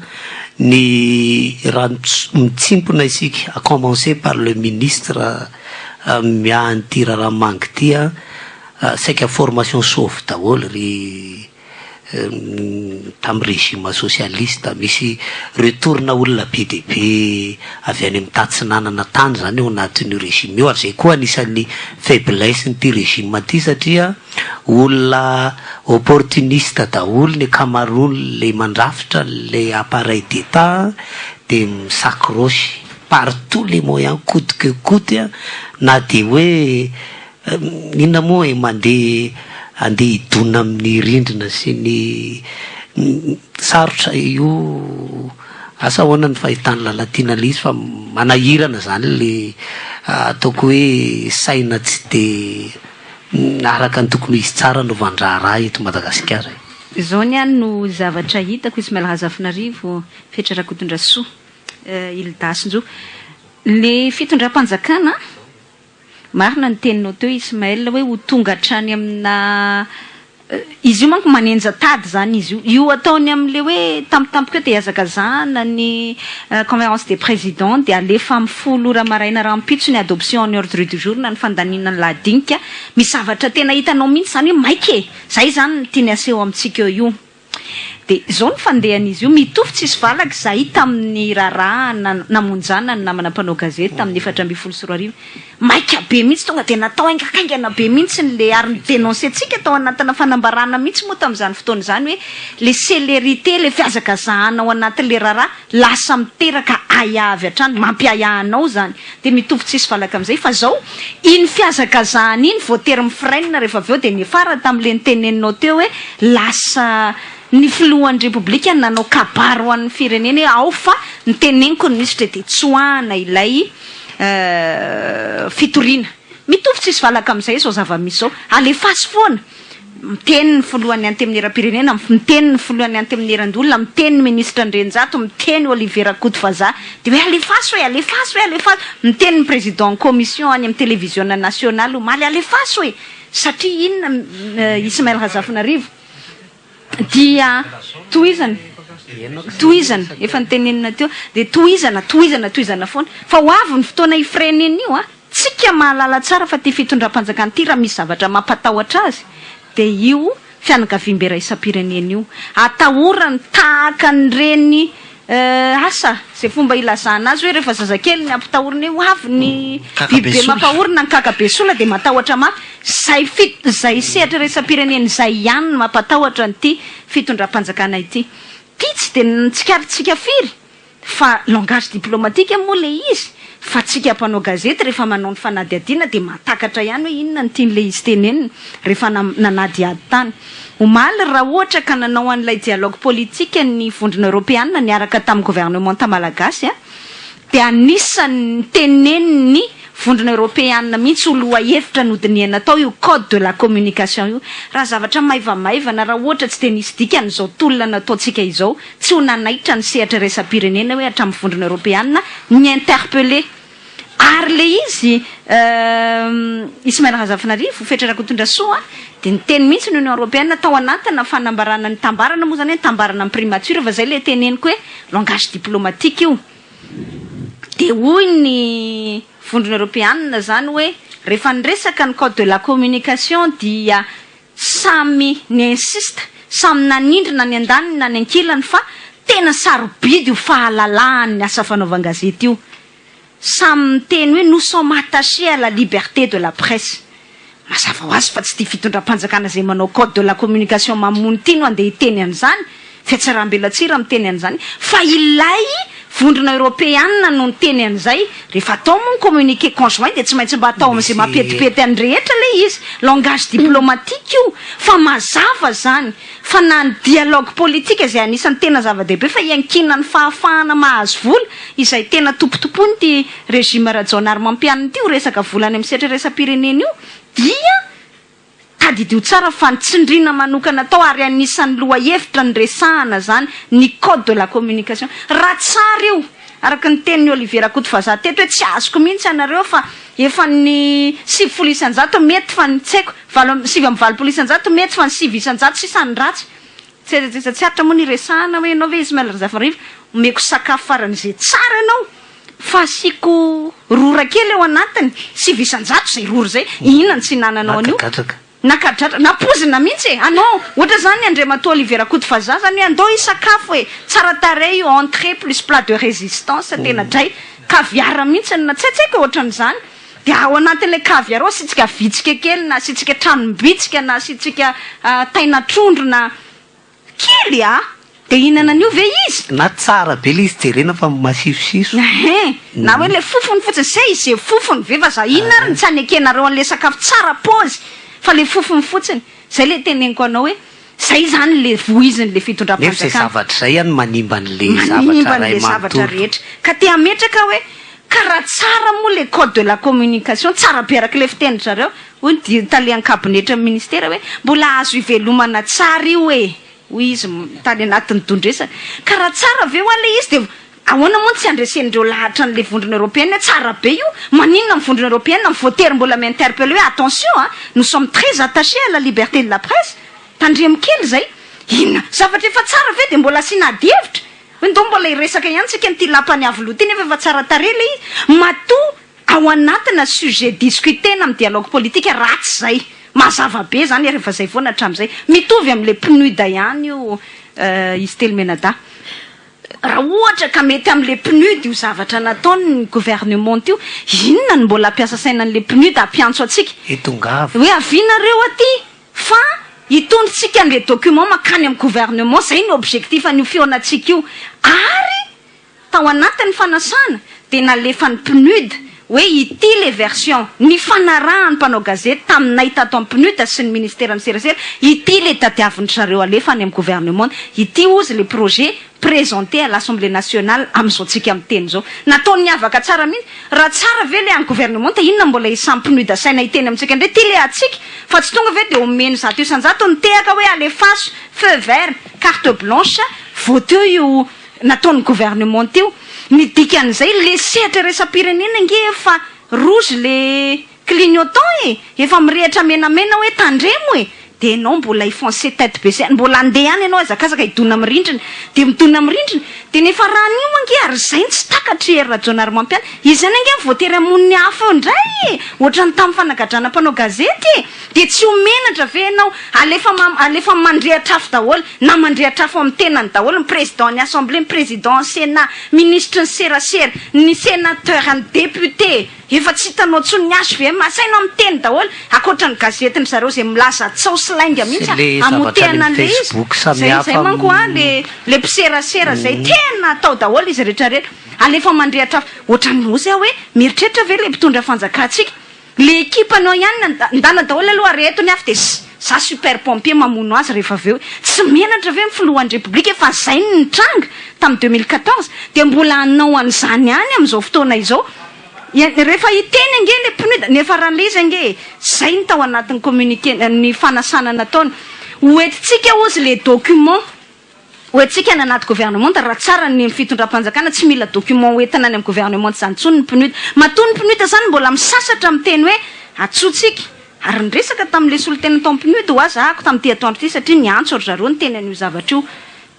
ny raha mitsimpona isika, à commencer par le ministre miahy an'ity raharaha Mangy ity an, saika formation sôvy daholo ry tamin'ny régime socialiste, misy retour-na olona be dia be avy any amin'ny tatsinanana tany izany ao anatin'io régime io, ary izay koa anisan'ny faiblesse-n'ity régime ity satria olona opportuniste daholo ny ankamaroan'ilay mandrafitra ilay appareil d'Etat dia mi-s'accroche par tous les moyens coute que coute na dia hoe Inona moa e mandeha andeha hidona amin'ny rindrina sy ny sarotra io asa ahoana ny fahitan'i Lalatiana ilay izy fa manahirana izany le ataoko hoe saina tsy de araka ny tokony ho izy tsara anaovan-draharaha eto Madagasikara e. Izao ny ahy no zavatra hitako, Ismaël Razafinarivo, Fetra Rakotondrasoa, Hilda Sinjo. Le fitondram-panjakana Marina ny teninao teo Ismaël hoe ho tonga hatrany amina izy io manko manenja tady zany izy io, io ataony amle hoe tampotampoka eo dia ihazakazahana ny conférence des présidents dia alefa amin'ny folo ora maraina rahampitso ny adoption ny ordre du jour na ny fandaniana ny lahadinika, misy zavatra tena hitanao mihitsy zany hoe maika e! Zay zany no tiany aseho amintsika eo io. Dia izao ny fandehan'izy io, mitovy tsisy valaka izahay tamin'ny raharaha namonjana ny namana mpanao gazety tamin'ny 2014. Maika be mihitsy, tonga dia natao haingakaingana be mihitsy le ary ni-denoncer-ntsika tao anatina fanambarana mihitsy moa tamin'izany fotoana izany hoe le célérité, le fihazakazahana ao anatin'le raharaha lasa miteraka ahiahy avy hatrany, mampiahiahy anao izany. Dia mitovy tsisy valaka amin'izay fa izao, iny fihazakazahana iny voatery mi-freine rehefa avy eo dia niafara tamin'le niteneninao teo hoe lasa ny filohan'ny Repoblika nanao kabary ho an'ny firenena hoe ao fa niteneniko ny minisitra dia tsoahana ilay fitoriana. Mitovy tsisy valaka amin'izay izao zava-misy izao. Alefaso foana. Miteny ny filohan'ny Antenimierampirenena, miteny ny filohan'ny Antenimierandoholona, miteny ny minisitra Andrianjato, miteny Olivier Rakotovazaha. Dia hoe alefaso e, alefaso e, alefaso. Miteny ny président commission any amin'ny télévision nationale omaly, alefaso e. Satria inona Ismaël Razafinarivo? Dia tohizana, tohizana, efa notenenina teo, dia tohizana, tohizana, tohizana foana. Fa ho avy ny fotoana hi-freiner an'io an! Tsika mahalala tsara fa ity fitondram-panjakana ity raha misy zavatra mampatahotra azy dia io fianakaviambe iraisam-pirenena io. Atahorany tahaka an'ireny asa izay fomba ilazana azy hoe rehefa zazakely ny ampitahorina hoe ho avy ny biby be mampahory na ny kaka be sola dia matahotra mafy. Izay fit izay sehatra iraisam-pirenena izay ihany no mampatahotra an'ity fitondram-panjakana ity. Ity tsy dia ntsikaritsika firy Fa langage diplomatique moa le izy fa tsika mpanao gazety rehefa manao ny fanadihadiana dia mahatakatra ihany hoe inona no tian'le izy tenenina rehefa nanadihady tany. Omaly raha ohatra ka nanao an'ilay dialogue politique ny vondrona eoropeanina niaraka tamin'ny gouvernementa malagasy dia anisan'ny nitenenin'ny Vondrona Eoropeanina mihitsy ho lohahevitra nodinihana tao io code de la communication io. Raha zavatra maivamaivana, raha ohatra tsy dia nisy dikany izao tolona nataontsika izao, tsy ho nanaitra ny sehatra iraisam-pirenena hoe hatramin'ny Vondrona Eoropeanina ni-interpeller. Ary ilay izy, Ismaël Razafinarivo, Fetra Rakotondrasoa, dia niteny mihitsy ny Union Européenne tao anatina fanambarana nitambarana moa izany hoe nitambarana amin'ny primature fa izay ilay teneniko hoe langage diplomatique io. Dia hoy ny Vondrona Eoropeanina izany hoe rehefa niresaka ny code de la communication dia samy ni-insiste, samy nanindry na ny andaniny na ny ankilany fa tena sarobidy io fahalalahan'ny asa fanaovan-gazety io. Samy miteny hoe nous sommes attachés à la liberté de la presse. Mazava ho azy fa tsy ity fitondram-panjakana izay manao code de la communication mamono ity no andeha hiteny an'izany, fihatsarambelatsihy raha miteny an'izany, fa ilay vondrona eoropeanina no niteny an'izay. Rehefa atao moa ny communiqué conjoint dia tsy maintsy mba atao amin'izay mampetipety an'ny rehetra ilay izy. Langage diplomatique io fa mazava izany fa na ny dialogue politique izay anisan'ny tena zava-dehibe fa iankinan'ny fahafahana mahazo vola izay tena tompotompoin'ity Régime Rajaonarimampianina ity io resaka vola any amin'ny sehatra iraisam-pirenena io dia tadidio tsara fa ny tsindriana manokana tao ary anisan'ny lohahevitra niresahana izany ny code de la communication. Raha tsara io, araka ny tenin'i Olivier Rakotovazaha teto hoe tsy azoko mihitsy ianareo fa efa ny 90% mety fa ny tsy haiko, valo, 89% mety fa ny 9% sisa ny ratsy. Tsy tsy aritra moa ny hiresahana hoe ianao ve Ismaël Razafarivo omeko sakafo faran'izay tsara ianao fa asiako rora kely ao anatiny, 9% izay rora izay, inona no tsy hinananao an'io? Nakadratraka. Nakadratraka, nampoizina mihitsy e! Anao, ohatra izany Andriamatoa Olivier Rakotovazaha izany hoe andao hisakafo e! Tsara tarehy io entrée plus plat de résistance, tena dray, caviar mihitsy na tsy haiko e ohatran'izany. Dia ao anatin'ilay caviar ao asiantsika vitsika kely na asiantsika tranom-bitsika na asiantsika tain'atrondro na kely a! Dia hihinana an'io ve izy? Na tsara be ilay izy jerena fa masisosiso. Ehe, na hoe ilay fofony fotsiny, zay izay fofony ve fa za inona ary no tsy anekenareo an'ilay sakafo tsara paozy fa ilay fofony fotsiny. Zay ilay teneniko anao hoe zay izany ilay voizin'ilay Nefa izay fitondram-panjakana. zavatra izay ihany manimba an'ilay zavatra Manimba iray an'ilay zavatra manontolo. rehetra. Ka te hametraka hoe ka raha tsara moa ilay code de la communication, tsara be araka ilay fitenin-dry zareo, hoy ny tale an-kabinetran'ny ministera hoe mbola azo ivelomana tsara io e! Hoy izy tany anatin'ny don-dresaka. Ka raha tsara ve hoa ilay izy dia ahoana moa no tsy handresen'ireo lahatra an'ilay vondrona eoropeana hoe tsara be io? Maninona ny vondrona eoropeana no voatery mbola mi-interpeller hoe attention a! Nous sommes très attachés à la liberté de la presse. Tandremo kely izay. Inona? Zavatra efa tsara ve dia mbola asiana adihevitra? Hoe ndao mbola hiresaka ihany tsika an'ity lapan'i Iavoloha ity nefa efa tsara tarehy ilay izy. Matoa ao anatina sujet discuter-na amin'ny dialogue politique ratsy izay. Mazava be izany ary efa izay foana hatramin'izay. Mitovy amin'ilay PNUD ihany io. izy telo mianadahy. Raha ohatra ka mety amin'ilay PNUD io zavatra nataon'ny gouvernement io, inona no mbola hampiasa saina an'ilay PNUD hampiantso antsika? He tongava. Hoe avia nareo aty fa hitondrontsika an'ilay document mankany amin'ny gouvernement, izay no objectif an'io fihaonantsika io. Ary tao anatin'ny fanasana dia nalefan'ny PNUD hoe ity ilay version nifanarahan'ny mpanao gazety taminay tato amin'ny PNUD sy ny ministeran'ny serasera, ity ilay tadiavin-dry zareo alefa any amin'ny gouvernement, ity hozy ilay projet présenté à l'Assemblée nationale amin'izao tsika miteny izao. Nataony niavaka tsara mihitsy. Raha tsara ve ilay an'ny gouvernement inona mbola isan'ny PNUD asaina hiteny amintsika indray ity ilay antsika fa tsy tonga ve dia omeny 100% ny tehaka hoe alefaso, feu vert, carte blanche, voteo io nataon'ny gouvernement teo. Ny dikan'izay le sehatra iraisam-pirenena ange efa rouge le clignotant e! Efa mirehitra menamena hoe tandremo e! Dia ianao mbola hi-foncer tête baissée any, mbola handeha any ianao hazakazaka hidona amin'ny rindrina, dia midona amin'ny rindrina, dia ny hifaran'io ange ary izay no tsy takatr'i Hery Rajaonarimampianina, izy ihany ange no voatery hamono ny afo eo indray e! Ohatran'ny tamin'ny fanagadrana mpanao gazety e! Dia tsy ho menatra ve ianao? Alefa alefa mandrehitra afo daholo, na mandrehitra afo amin'ny tenany daholo ny président ny assemblée, ny président ny sénat, minisitry ny serasera, ny sénateur, ny député, efa tsy hitanao intsony ny HVM, asaina miteny daholo, ankoatra ny gazetin-dry zareo izay milaza tsaho sy lainga Sy mihitsy le zavatra any hamotehana amin'ny an'ilay izy, Facebook zay samihafa zay manko an, le le mpiserasera zay tena atao daholo izy rehetra rehetra, alefa mandrehitra afo, ohatran'ny ozy aho hoe mieritreritra ve le mpitondra fanjakantsika, Le equipe nao ihany ndana daholo aloha areto ny afo de za super pompier mamono azy rehefa avy eo tsy menatra ve ny filohan'ny repoblika efa zay ny nitranga tamin'ny 2014 de mbola hanao an'izany ihany amin'izao fotoana izao rehefa hiteny ange le PNUD nefa raha le izy ange e zay ny tao anatin'ny communiqué ny fanasana nataony ho entintsika hozy le document Ho antsika any anaty gouvernement raha tsara ny fitondram-panjakana tsy mila document ho entina any amin'ny gouvernement izany intsony ny PNUD. Matoa ny PNUD izany mbola misasatra miteny hoe antsointsika ary niresaka tamin'ilay solontena tao amin'ny PNUD hoa zahako tamin'ity atoandro ity satria niantso ry zareo niteny an'io zavatra io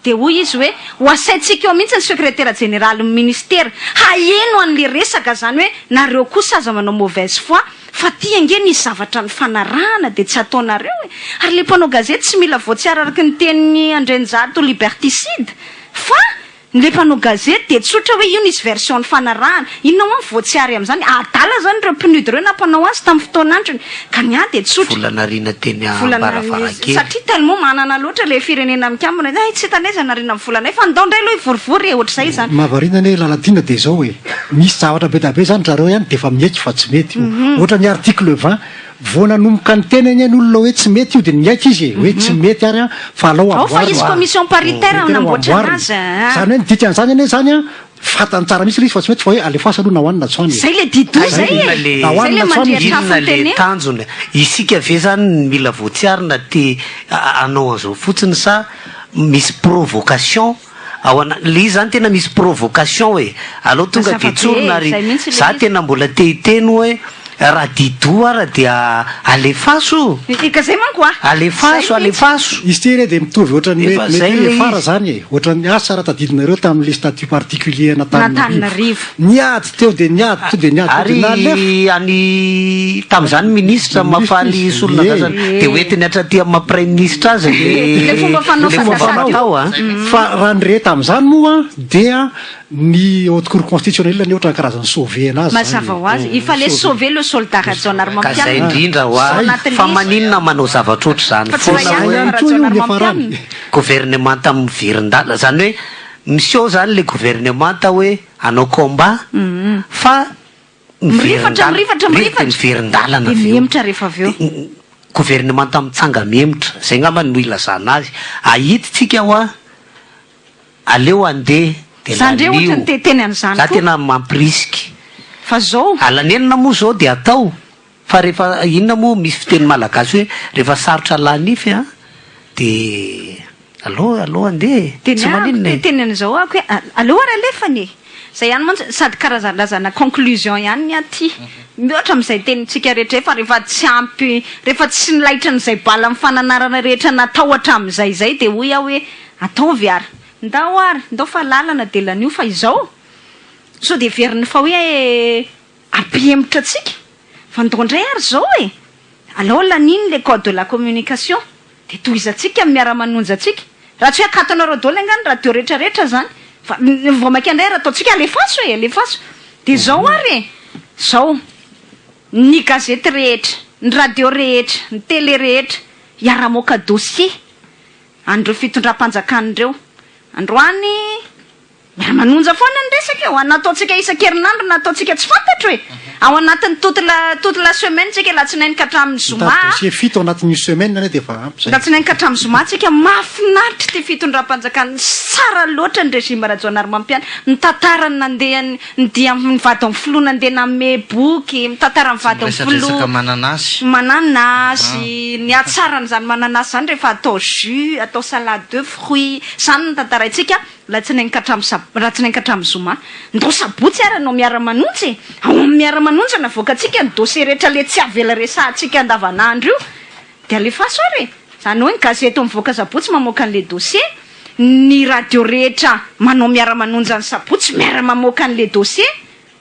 dia hoy izy hoe ho asaintsika eo mihitsy ny secrétaire jeneralin'ny ministera haheno an'ilay resaka izany hoe nareo kosa aza manao mauvaise foi Fa ty ange nisy zavatra nifanarahana dia tsy ataonareo e! Ary le mpanao gazety tsy mila voatsiary araky ny tenin'i Andrianjato liberticide fa le mpanao gazety dia tsotra hoe io nisy version nifanarahana. Inona hoa ny voatsiary amin'izany? Adala zany ireo PNUD ireo nampanao azy tamin'ny fotoan'androny. Ka ny ahy dia tsotra. Vola nariana teny Vola nariana am-baravarankely. Satria tellement manana loatra le firenena mikambana hoe hay tsy hitanay izay nariana ny volanay fa ndao indray aloha hivorivory e! Ohatr'izay izany. Mahavariana anie Lalatiana dia izao e! Misy zavatra be dia be zany zareo ihany dia efa miaiky fa tsy mety io. Ohatra ny article 20, vao nanomboka niteny anie ny olona hoe tsy mety io dia niaiky izy e, hoe tsy mety ary an, fa alao Ao fa amboarina. izy commission paritaire Tena ho namboatra amboarina. anazy a. Zany hoe ny dikan'izany anie zany an, fantany tsara mihitsy ilay izy fa tsy mety fa hoe alefaso aloha na ho any na tsy ho any e. Zay le di-doha Zay zay le e. le na ho Zay any le na tsy ho any izy. mandriatrafo Inona ny le teneno. tanjona? Isika ve zany mila voatsiarina te hanao an'izao fotsiny sa misy provocation? Ao ana, le izy zany tena misy provocation e! Aleo tonga Mazava de be tsorina e, ary zay mihitsy le za izy. tena mbola te hiteny hoe raha di-doha ara dia alefaso! Eka zay manko a! Alefaso, Zay mihitsy. alefaso! Izy ity re dia mitovy ohatran'ny hoe Efa mety zay hoe le efara izy. zany e! Ohatran'ny asa raha tadidinareo tamin'le statut particulier An'Antananarivo. an'Antananarivo. Niady teo dia niady teo dia niady teo Ary dia nalefa. any tamin'izany ministra Ministra Mahafaly izy, Solonandrasana ie. dia hoentiny hatraty amin'ny maha praiminisitra azy le Le fomba fanao le fomba fandraisana. fatao a. Fa raha ny re tamin'izany moa dia ny haute cour constitutionnelle anie ohatran'ny karazan'ny sauver anazy zany Mazava e. ho azy, il fallait Sauver. sauver le soldat Ka zay Rajaonarimampianina. indrindra Ao hoa anatin'ilay fa izy. maninona manao zavatra ohatr'izany Fa tsy foana iray ihany hoe fa Ihany koa io ny hiafarany. Rajaonarimampianina. governemanta miverin-dala zany hoe miseho zany le governemanta hoe hanao combat fa Mirifatra, miverin-dala mirifatra, dia mirifatra. miverin-dalana Dia avy eo. mihemotra rehefa avy eo. Dia governemanta mitsanga-mihemotra, zay ngamba no ilazana azy. Ahidintsika hoa, aleo handeha dia Za ndray lanio. ohatran'ny te hiteny an'izany Za koa. tena mampirisika. Fa zao. Alanenina moa zao dia atao, fa rehefa inona moa misy fiteny malagasy hoe rehefa sarotra laha nify an, dia aleo aleo handeha e, Dia tsy ny ahako maninona te e. hiteny an'izao ahako hoe aleo ary alefany e! Zay ihany mantsy sady karazandrazana conclusion ihany ny aty. Mihoatra amin'izay tenintsika rehetra izay fa rehefa tsy ampy, rehefa tsy nilaitran'izay bala amin'ny fananarana rehetra natao hatramin'izay izay dia hoy aho hoe ataovy ary. Ndao ary, ndao fa lalana dia lanio fa izao sao dia heveriny fa hoe hampihemotra antsika fa ndao indray ary izao e! Alao laniany le code de la communication dia tohizantsika ny miara-manonja antsika. Raha tsy hoe akatonareo daholo angaha ny radio rehetra rehetra zany. Fa vao maika indray ary ataontsika alefaso e, alefaso. Dia zao ary e, zao, ny gazety rehetra, ny radio rehetra, ny télé rehetra, hiara-hamoaka dossier an'ireo fitondram-panjakana ireo. Androany Miara-manonja foana ny resaka eo, na ataontsika isan-kerinandro na ataontsika tsy fantatro e! Ao anatin'ny toute la toute la semaine tsika alatsinainy ka hatramin'ny zoma Mitady dossier fito ao anatin'ny semaine anie dia efa ampy zay. Alatsinainy ka hatramin'ny zoma tsika, mahafinaritra ity fitondram-panjakana, tsara loatra ny régime Rajaonarimampianina, mitantara ny nandehany, ny dia ny vadin'ny filoha nandeha nanome boky, mitantara ny Tsy vadin'ny miresadresaka filoha mananasy. mananasy, ny hatsaran'izany mananasy izany rehefa atao jus, atao salade de fruits, izany no tantaraintsika. Latsinainy ka hatramin'ny sab, latsinainy ka hatramin'ny zoma. Ndao sabotsy ary hanao miara-manonja e! Ao amin'ny miara-manonja no avoakantsika ny dossier rehetra le tsy avela resahantsika andavanandro io. Dia alefaso ary e! Izany hoe ny gazety mivoaka sabotsy mamoaka an'le dossier, ny radio rehetra manao miara-manonja ny sabotsy miara-mamoaka an'le dossier.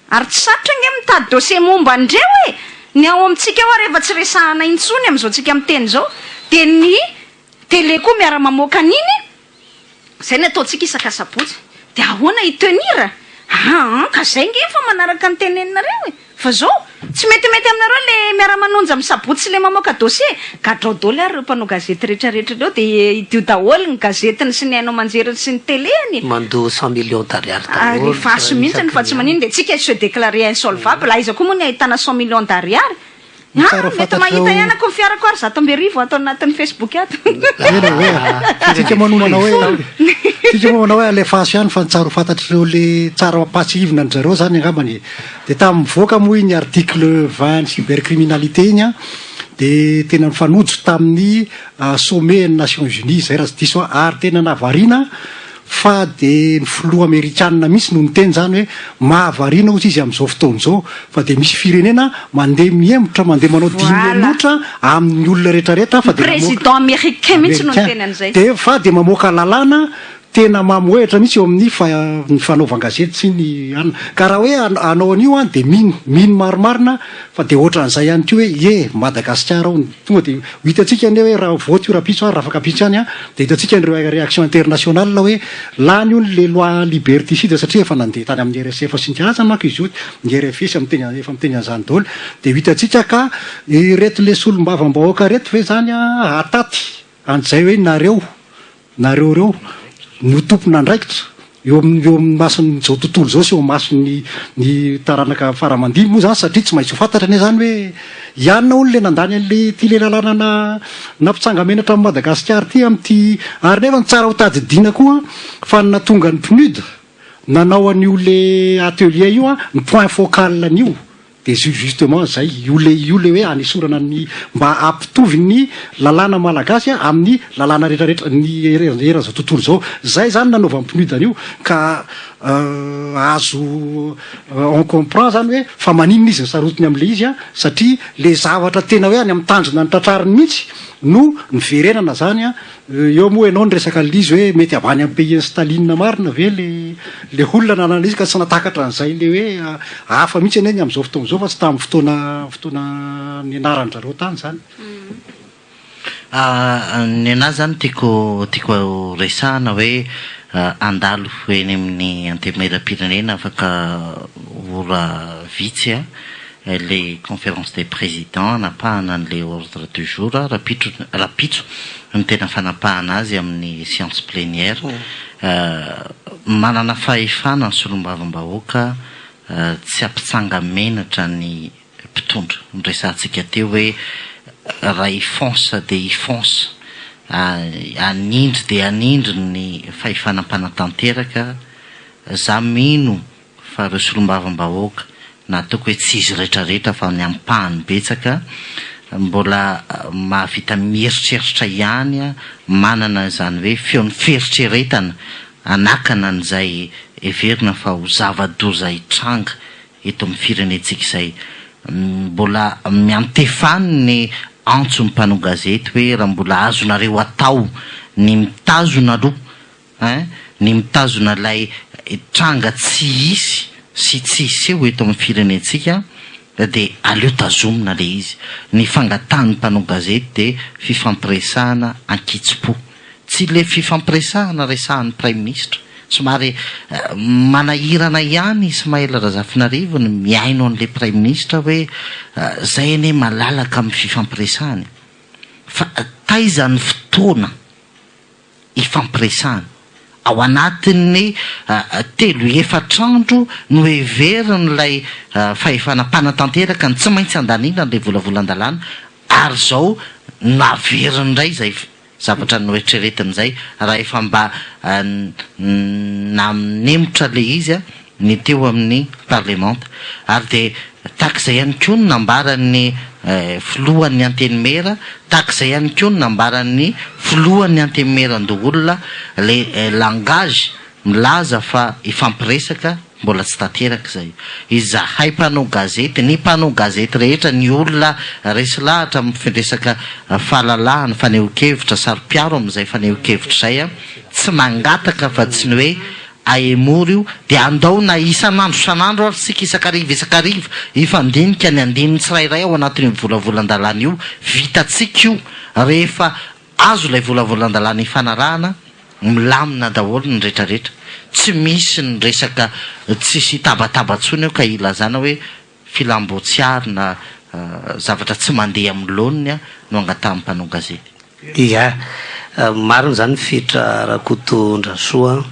Ary tsy sarotra ange mitady dossier momba an'ireo e! Ny ao amintsika ao ary efa tsy resahana intsony amin'izao tsika miteny izao. Dia ny télé koa miara-mamoaka an'iny. Zay ny ataontsika isaka sabotsy. Dia ahoana hi tenir? Aa ka zay nge efa manaraka ny teneninareo e! Fa zao, tsy metimety aminareo le miara-manonja amin'ny sabotsy sy le mamoaka dossier e! Gadrao doly ary ireo mpanao gazety retraretra ireo dia idio daholo ny gazetiny sy ny haino aman-jeriny sy ny tele-ny e! Mandoa cent millions d'ariary daholo Alefaso mihitsiny fa tsy isaky ny maninona dia tsika se déclarer insolvable, aiza koa moa ny ahitana cent millions d'ariary? Ny tsara Ah, mety fantatrao. mahita ihany ako ny fiarako ary 101 ato anatin'ny Facebook ato. Eny e, hoe tsika moa no manao hoe tsika moa manao hoe alefaso ihany fa ny tsara ho fantatr'ireo le tsara ampahatsiahivina an-dry zareo zany angambany e. De tamin'ny mivoaka moa iny article 20 ny cybercriminalité iny an, de tena nifanojo tamin'ny sommet ny Nations Unies zay raha tsy diso aho ary tena nahavariana Fa dia ny filoha amerikanina mihitsy no niteny izany hoe mahavariana hozy izy amin'izao fotoana izao fa dia misy firenena mandeha mihemotra, mandeha manao dihy Voilà. mihemotra amin'ny olona rehetrarehetra fa Ny dia mamoaka président américain mihitsy no américain niteny an'izay. dia fa dia mamoaka lalàna tena mamohehitra mihitsy eo amin'ny fa ny fanaovan-gazety sy ny anona. Ka raha hoe hanao an'io an dia mino, mino marimarina fa dia ohatran'izay ihany koa hoe ie Madagasikara ao, tonga dia Ho hitantsika anie hoe raha vote io rahampitso ary rafakampitso ihany an, dia hitantsika ny réaction internationale hoe lany hono le loi liberticide satria efa nandeha tany amin'ny RSF sy ny karazany manko izy io, ny RFI sy miteny efa miteny an'izany daholo, dia ho hitantsika ka ireto le solombavambahoaka ireto ve zany an hataty an'izay hoe nareo Nareo ireo no tompon'andraikitra eo amin'ny eo amin'ny mason'izao tontolo izao sy eo mason'ny ny taranaka fara aman-dimby moa izany satria tsy maintsy ho fantatra anie izany hoe i anona hono le nandany an'le ity le lalàna na nampitsanga-menatra an'i Madagasikara ity amin'ity ary nefa ny tsara ho tadidiana koa fa ny nahatonga ny PNUD nanao an'io le atelier io an ny point focal an'io Dia ju justement zay, io le io le hoe anesorana ny mba hampitovy ny lalàna malagasy amin'ny lalàna rehetra rehetra ny eran'izao tontolo izao. Zay zany nanaovan'ny PNUD an'io ka azo on comprend zany hoe fa maninona izy no sarotiny am'le izy an, satria le zavatra tena hoe any amin'ny tanjona notratrariny mihitsy no niverenana zany an, Eo moa ianao niresaka an'ilay izy hoe mety avy any amin'ny pays an'i Staline marina ve le le olona nanana izy ka tsy nahatakatra an'izay le hoe hafa mihitsy anie ny amin'izao fotoana izao fa tsy tamin'ny fotoana fotoana nianaran-dry zareo tany izany. Ny anah zany tiako tiako resahana hoe handalo eny amin'ny antenimierampirenena afaka ora vitsy an, ilay conférence des présidents hanapahana an'ilay ordre du jour rapitro rapitso no tena fanapahana azy amin'ny séance plénière. Manana fahefana ny solombavambahoaka tsy hampitsanga-menatra ny mpitondra. Noresahantsika teo hoe raha hi-fonce dia hi-fonce, hanindry dia hanindry ny fahefana mpanatanteraka. Za mino fa ireo solombavambahoaka, na ataoko hoe tsy izy rehetrarehetra fa ny ampahany betsaka, mbola mahavita mieritreritra ihany, manana izany hoe feon'ny fieritreretana hanakana an'izay heverina fa ho zava-doza hitranga eto amin'ny firenentsika izay. Mbola miantefa any ny antson'ny mpanao gazety hoe raha mbola azonareo atao ny mitazona aloha Ein, ny mitazona ilay tranga tsy hisy sy tsy hiseho eto amin'ny firenentsika dia aleo tazomina ilay izy. Ny fangatahan'ny mpanao gazety dia fifampiresahana ankitsim-po. Tsy. Tsy le fifampiresahana resahan'ny Praiminisitra. Somary manahirana ihany Ismaël Razafinarivo ny mihaino an'le Praiminisitra hoe zay anie malalaka amin'ny fifampiresahana e. Fa taiza ny fotoana ifampiresahana? Ao anatin'ny telo efatra andro no heverin'ilay fahefana mpanatanteraka ny tsy maintsy handaniana an'ilay volavolan-dalàna ary izao naveriny indray izay zavatra noeritreretiny izay raha efa mba nanemotra ilay izy ny teo amin'ny parlemanta. Ary dia tahaka izay ihany koa ny nambaran'ny filohan'ny Antenimiera, tahaka izay ihany koa ny nambaran'ny filohan'ny Antenimierandoholona, ilay langage milaza fa hifampiresaka mbola tsy tanteraka izay. Izahay mpanao gazety, ny mpanao gazety rehetra, ny olona resy lahatra amin'ny firesaka fahalalahana, fanehoan-kevitra, saro-piaro amin'izay fanehoan-kevitra izay, tsy mangataka fa tsy ny hoe ahemory io, dia andao na isan'andro isan'andro ary isika isan-kariva isan-kariva hifandinika ny andininy tsirairay ao anatin'io volavolan-dalàna io, vitantsika io rehefa azo ilay volavolan-dalàna ifanarahana, milamina daholo ny retraretra, tsy misy ny resaka tsisy tabataba intsony eo ka ilazana hoe filam-boatsiary na zavatra tsy mandeha amin'ny laoniny no angatahan'ny mpanao gazety. Ia, marina izany Fetra Rakotondrasoa an,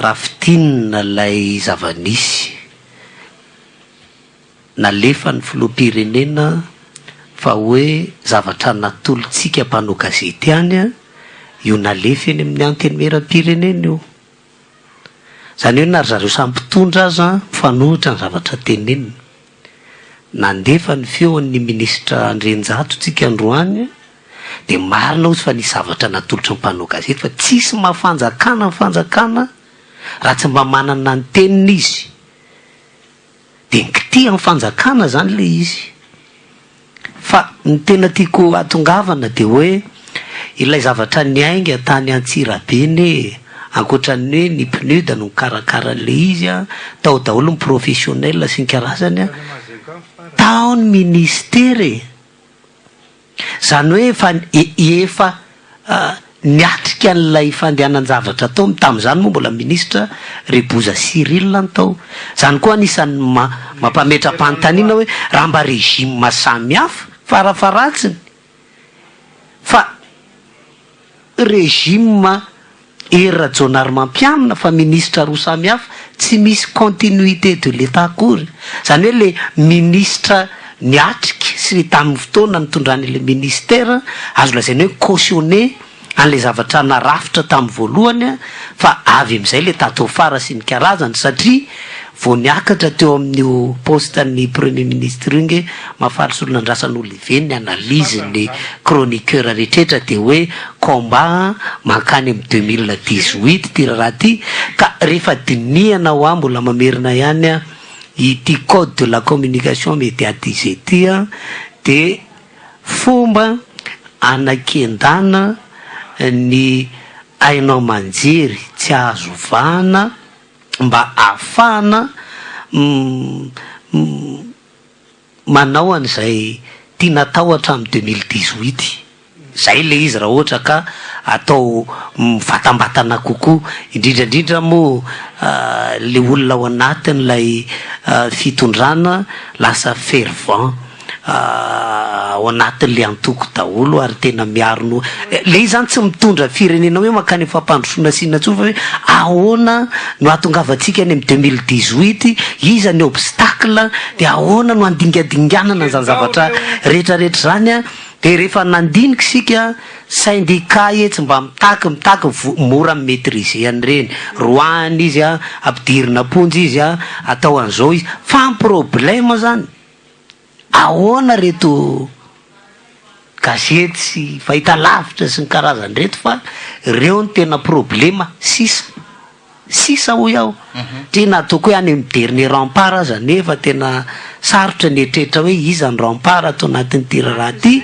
raha fintinina ilay zava-nisy, nalefan'ny filoham-pirenena fa hoe zavatra natolotsika mpanao gazety ihany io nalefa eny amin'ny antenimieram-pirenena io. Izany hoe na ry zareo samy mpitondra aza mifanohitra ny zavatra tenenina. Nandefa ny feon'ny minisitra Andrianjato tsika androany dia marina hozy fa nisy zavatra natolotry ny mpanao gazety fa tsisy maha fanjakana ny fanjakana raha tsy mba manana ny teniny izy. Dia nikitihan'ny fanjakana izany ilay izy. Fa ny tena tiako hatongavana dia hoe ilay zavatra niainga tany Antsirabe anie, ankoatra ny hoe ny PNUD no nikarakara an'ilay izy an, tao daholo ny professionnel sy ny karazany an, tao ny ministera e! Izany hoe efa efa niatrika an'ilay fandehanan-javatra tao, tamin'izany moa mbola minisitra Reboza Cyril no tao. Izany koa anisan'ny mampametra-panontaniana hoe raha mba régime samy hafa farafaharatsiny fa régime Hery Rajaonarimampianina fa minisitra roa samy hafa, tsy misy continuité de l'Etat akory. Izany hoe le minisitra niatrika sy tamin'ny fotoana nitondrany ilay ministère, azo lazaina hoe cautionner an'ilay zavatra narafitra tamin'ny voalohany fa avy amin'izay ilay tato afara sy ny karazany satria vao niakatra teo amin'io poste ny premier ministre io nge Mahafaly Solonandrasana Olivier ny analyse ny chroniqueur rehetrretra dia hoe combat mankany amin'ny 2018 ity raharaha ity ka rehefa dinihana hoa mbola mamerina ihany aho ity code de la communication médiatisée ity dia fomba anakendana ny haino aman-jery tsy azo vahana mba ahafahana manao an'izay tiana atao hatramin'ny 2018. Izay ilay izy raha ohatra ka atao mivatambatana kokoa, indrindra indrindra moa ilay olona ao anatin'ilay fitondrana lasa fervent. ao anatin'le antoko daholo ary tena miaro no le izy zany tsy mitondra firenena hoe mankany amin'ny fampandrosoana sy inona intsony fa hoe ahoana no hahatongavantsika any amin'ny 2018, iza ny obstacle, de ahoana no handingadinganana an'izany zavatra rehetra rehetra izany an, de rehefa nandinika isika syndicat etsy mba mitaky mitaky vo mora mi-maitriser an'ireny, roahina izy an, ampidirina am-ponja izy an, atao an'izao izy, fa ny problème zany Ahoana reto gazety sy fahitalavitra sy ny karazany reto fa reo no tena problema sisa sisa hoy aho satria na ataoko hoe any amin'ny dernier rempart aza nefa tena sarotra ny eritreritra hoe iza ny rempart ato anatin'ity raharaha ity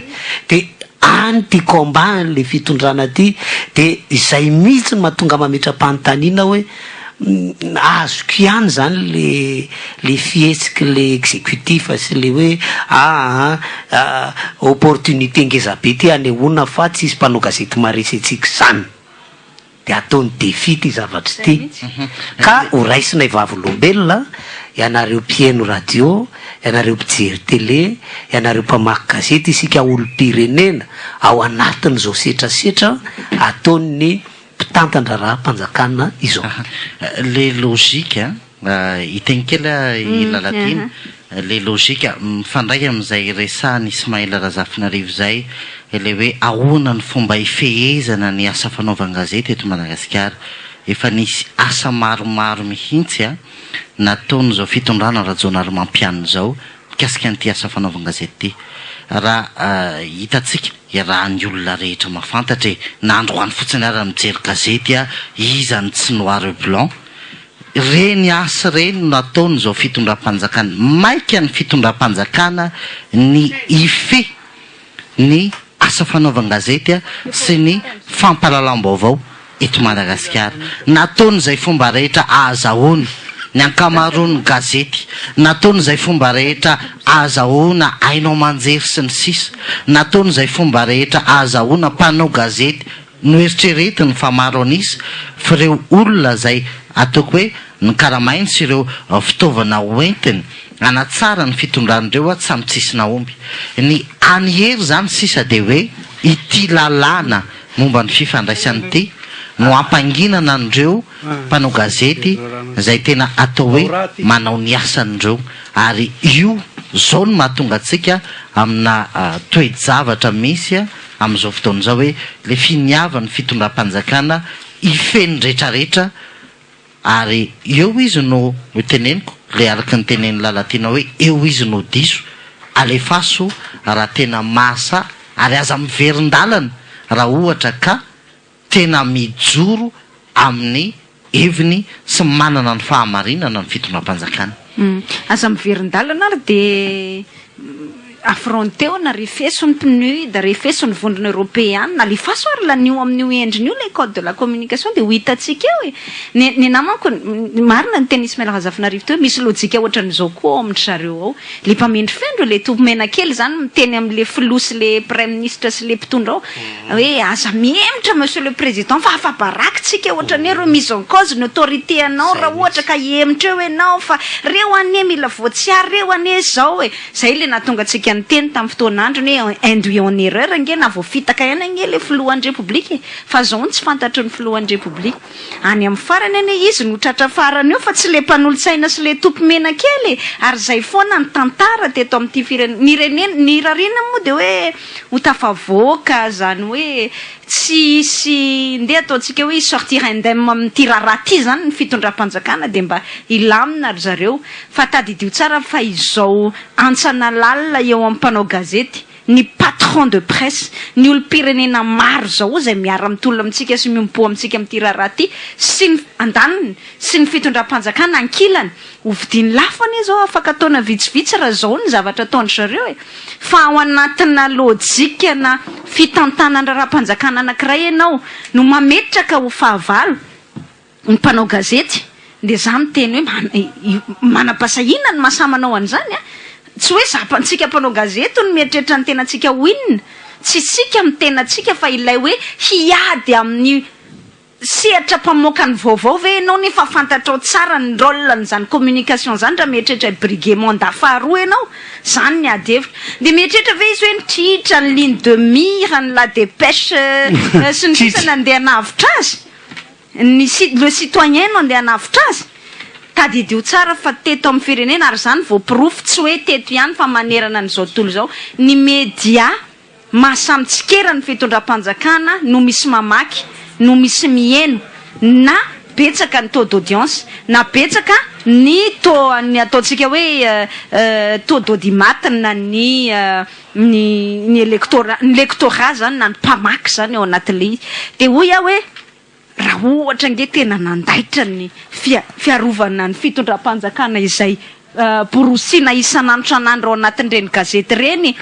de any ity combat an'le fitondrana ity de izay mihitsy no mahatonga mametra-panontaniana hoe. Azoko ihany izany le le fihetsiky le executif sy le hoe aa opportunité ngeza be ty hanehoana fa tsisy mpanao gazety maharesy antsika izany. De ataony défi ty zavatra ity. Ka ho raisinay vavolombelona ianareo mpihaino radio, ianareo mpijery télé, ianareo mpamaky gazety, isika olom-pirenena ao anatin'izao setrasetra ataon'ny mpitantan-draharaham-panjakana izao. Le logique an, hiteny kely aho i Lalatiana, le logique mifandray amin'izay resahan'i Ismaël Razafinarivo izay, ilay hoe ahoana ny fomba hifehezana ny asa fanaovan-gazety eto Madagasikara. Efa nisy asa maromaro mihitsy an, nataon'izao fitondrana Rajaonarimampianina izao mikasika an'ity asa fanaovan-gazety ity. Raha hitantsika, iarahan'ny olona rehetra mahafantatra e, na androany fotsiny ara mijery gazety a, iza no tsy noir et blanc? Ireny asa ireny no nataon'izao fitondram-panjakana. Maika ny fitondram-panjakana ny hifehy ny asa fanaovan-gazety sy ny fampahalalam-baovao eto Madagasikara. Nataony izay fomba rehetra ahazahoany ny ankamaroan'ny gazety, nataony izay fomba rehetra ahazahoana haino aman-jery sy ny sisa, nataony izay fomba rehetra ahazahoana mpanao gazety noeritreretiny fa maro an'isa f'ireo olona izay ataoko hoe nokaramainy sy ireo fitaovana hoentiny hanatsara ny fitondran'ireo tsy samy tsisy nahomby. Ny any hery izany sisa dia hoe ity lalàna momba ny fifandraisana ity no hampanginana an'ireo mpanao gazety izay tena atao hoe manao ny asany ireo ary io izao no mahatonga antsika amina toe-javatra misy amin'izao fotoana izao hoe ilay finiavan'ny fitondram-panjakana hifehy ny retraretra Ary eo izy no noteneniko, le araka ny tenenin'i Lalatiana hoe eo izy no diso, alefaso raha tena mahasahy ary aza miverin-dalana raha ohatra ka tena mijoro amin'ny heviny sy manana ny fahamarinana ny fitondram-panjakana. Aza miverin-dalana ary dia Affronteo na refeso ny PNUD, refeso ny vondrona eoropeana, alefaso ary lanio amin'io endriny io ilay code de la communication dia ho hitantsika eo e! Ny ny anah manko, marina ny tenin'i Ismaël Razafinarivo teo hoe misy lojika ohatran'izao koa ao amin-dry zareo ao. Ilay mpamendrofendro, ilay tompomenakely izany miteny amin'ilay filoha sy ilay praiminisitra sy ilay mpitondra ao hoe aza mihemotra monsieur le président fa afa-baraka tsika ohatran'ny hoe remise en cause ny autorité anao raha ohatra ka hihemotra eo ianao fa reo anie mila voatsiary, reo anie izao e! Zay le nahatonga antsika niteny tamin'ny fotoan'androny hoe induit en erreur ange na voafitaka ihany ange le filohan'ny repoblika e! Fa zao no tsy fantatry ny filohan'ny repoblika. Any amin'ny farany anie izy no tratra farany eo fa tsy le mpanolotsaina sy le tompomena kely e! Ary zay foana ny tantara teto amin'ity firenena, ny renena, ny rarina moa de hoe ho tafavoaka zany hoe tsy hisy ndeha ataontsika hoe hi-sortir indemne amin'ity raharaha ity zany ny fitondram-panjakana de mba hilamina ry zareo. Fa tadidio tsara fa izao hantsana lalina eo amin'ny mpanao gazety, ny patron de presse, ny olom-pirenena maro izao izay miara-mitolona amintsika sy miombom-po amintsika amin'ity raharaha ity sy ny andaniny sy ny fitondram-panjakana ankilany, ho vidiany lafo anie izao afaka taona vitsivitsy raha izao ny zavatra ataon-dry zareo e! Fa ao anatina lojika-na fitantanan-draharaham-panjakana anankiray ianao no mametraka ho fahavalo Ny mpanao gazety dia za miteny hoe manam-pahasahiana ny mahasahy manao an'izany an! Tsy hoe za antsika mpanao gazety no mieritreritra ny tenantsika ho inona, tsy isika ny tenantsika fa ilay hoe hiady amin'ny sehatra mpamoaka ny vaovao ve ianao nefa fantatrao tsara ny rôle an'izany communication izany raha mieritreritra hi-briguer mandat faharoa ianao, izany ny ady hevitra. Dia mieritreritra ve izy hoe ny tritra, ny ligne de mire, ny la dépêche sy ny sisa nandeha hanavotra azy? Ny le citoyen no andeha hanavotra azy? Tadidio tsara fa teto amin'ny firenena, ary izany voaporofo tsy hoe teto ihany fa manerana an'izao tontolo izao, ny media maha samy tsikera ny fitondram-panjakana no misy mamaky, no misy miheno, na betsaka ny taux d'audience, na betsaka ny taux ny ataontsika hoe taux d'audimat na ny ny ny électorat, ny lectorat izany na ny mpamaky izany ao anatin'ilay izy. Dia hoy aho hoe. Raha ohatra ange tena nandaitra ny fiarovana ny fitondram-panjakana izay borosiana isan'andro isan'andro ao anatin'ireny gazety ireny,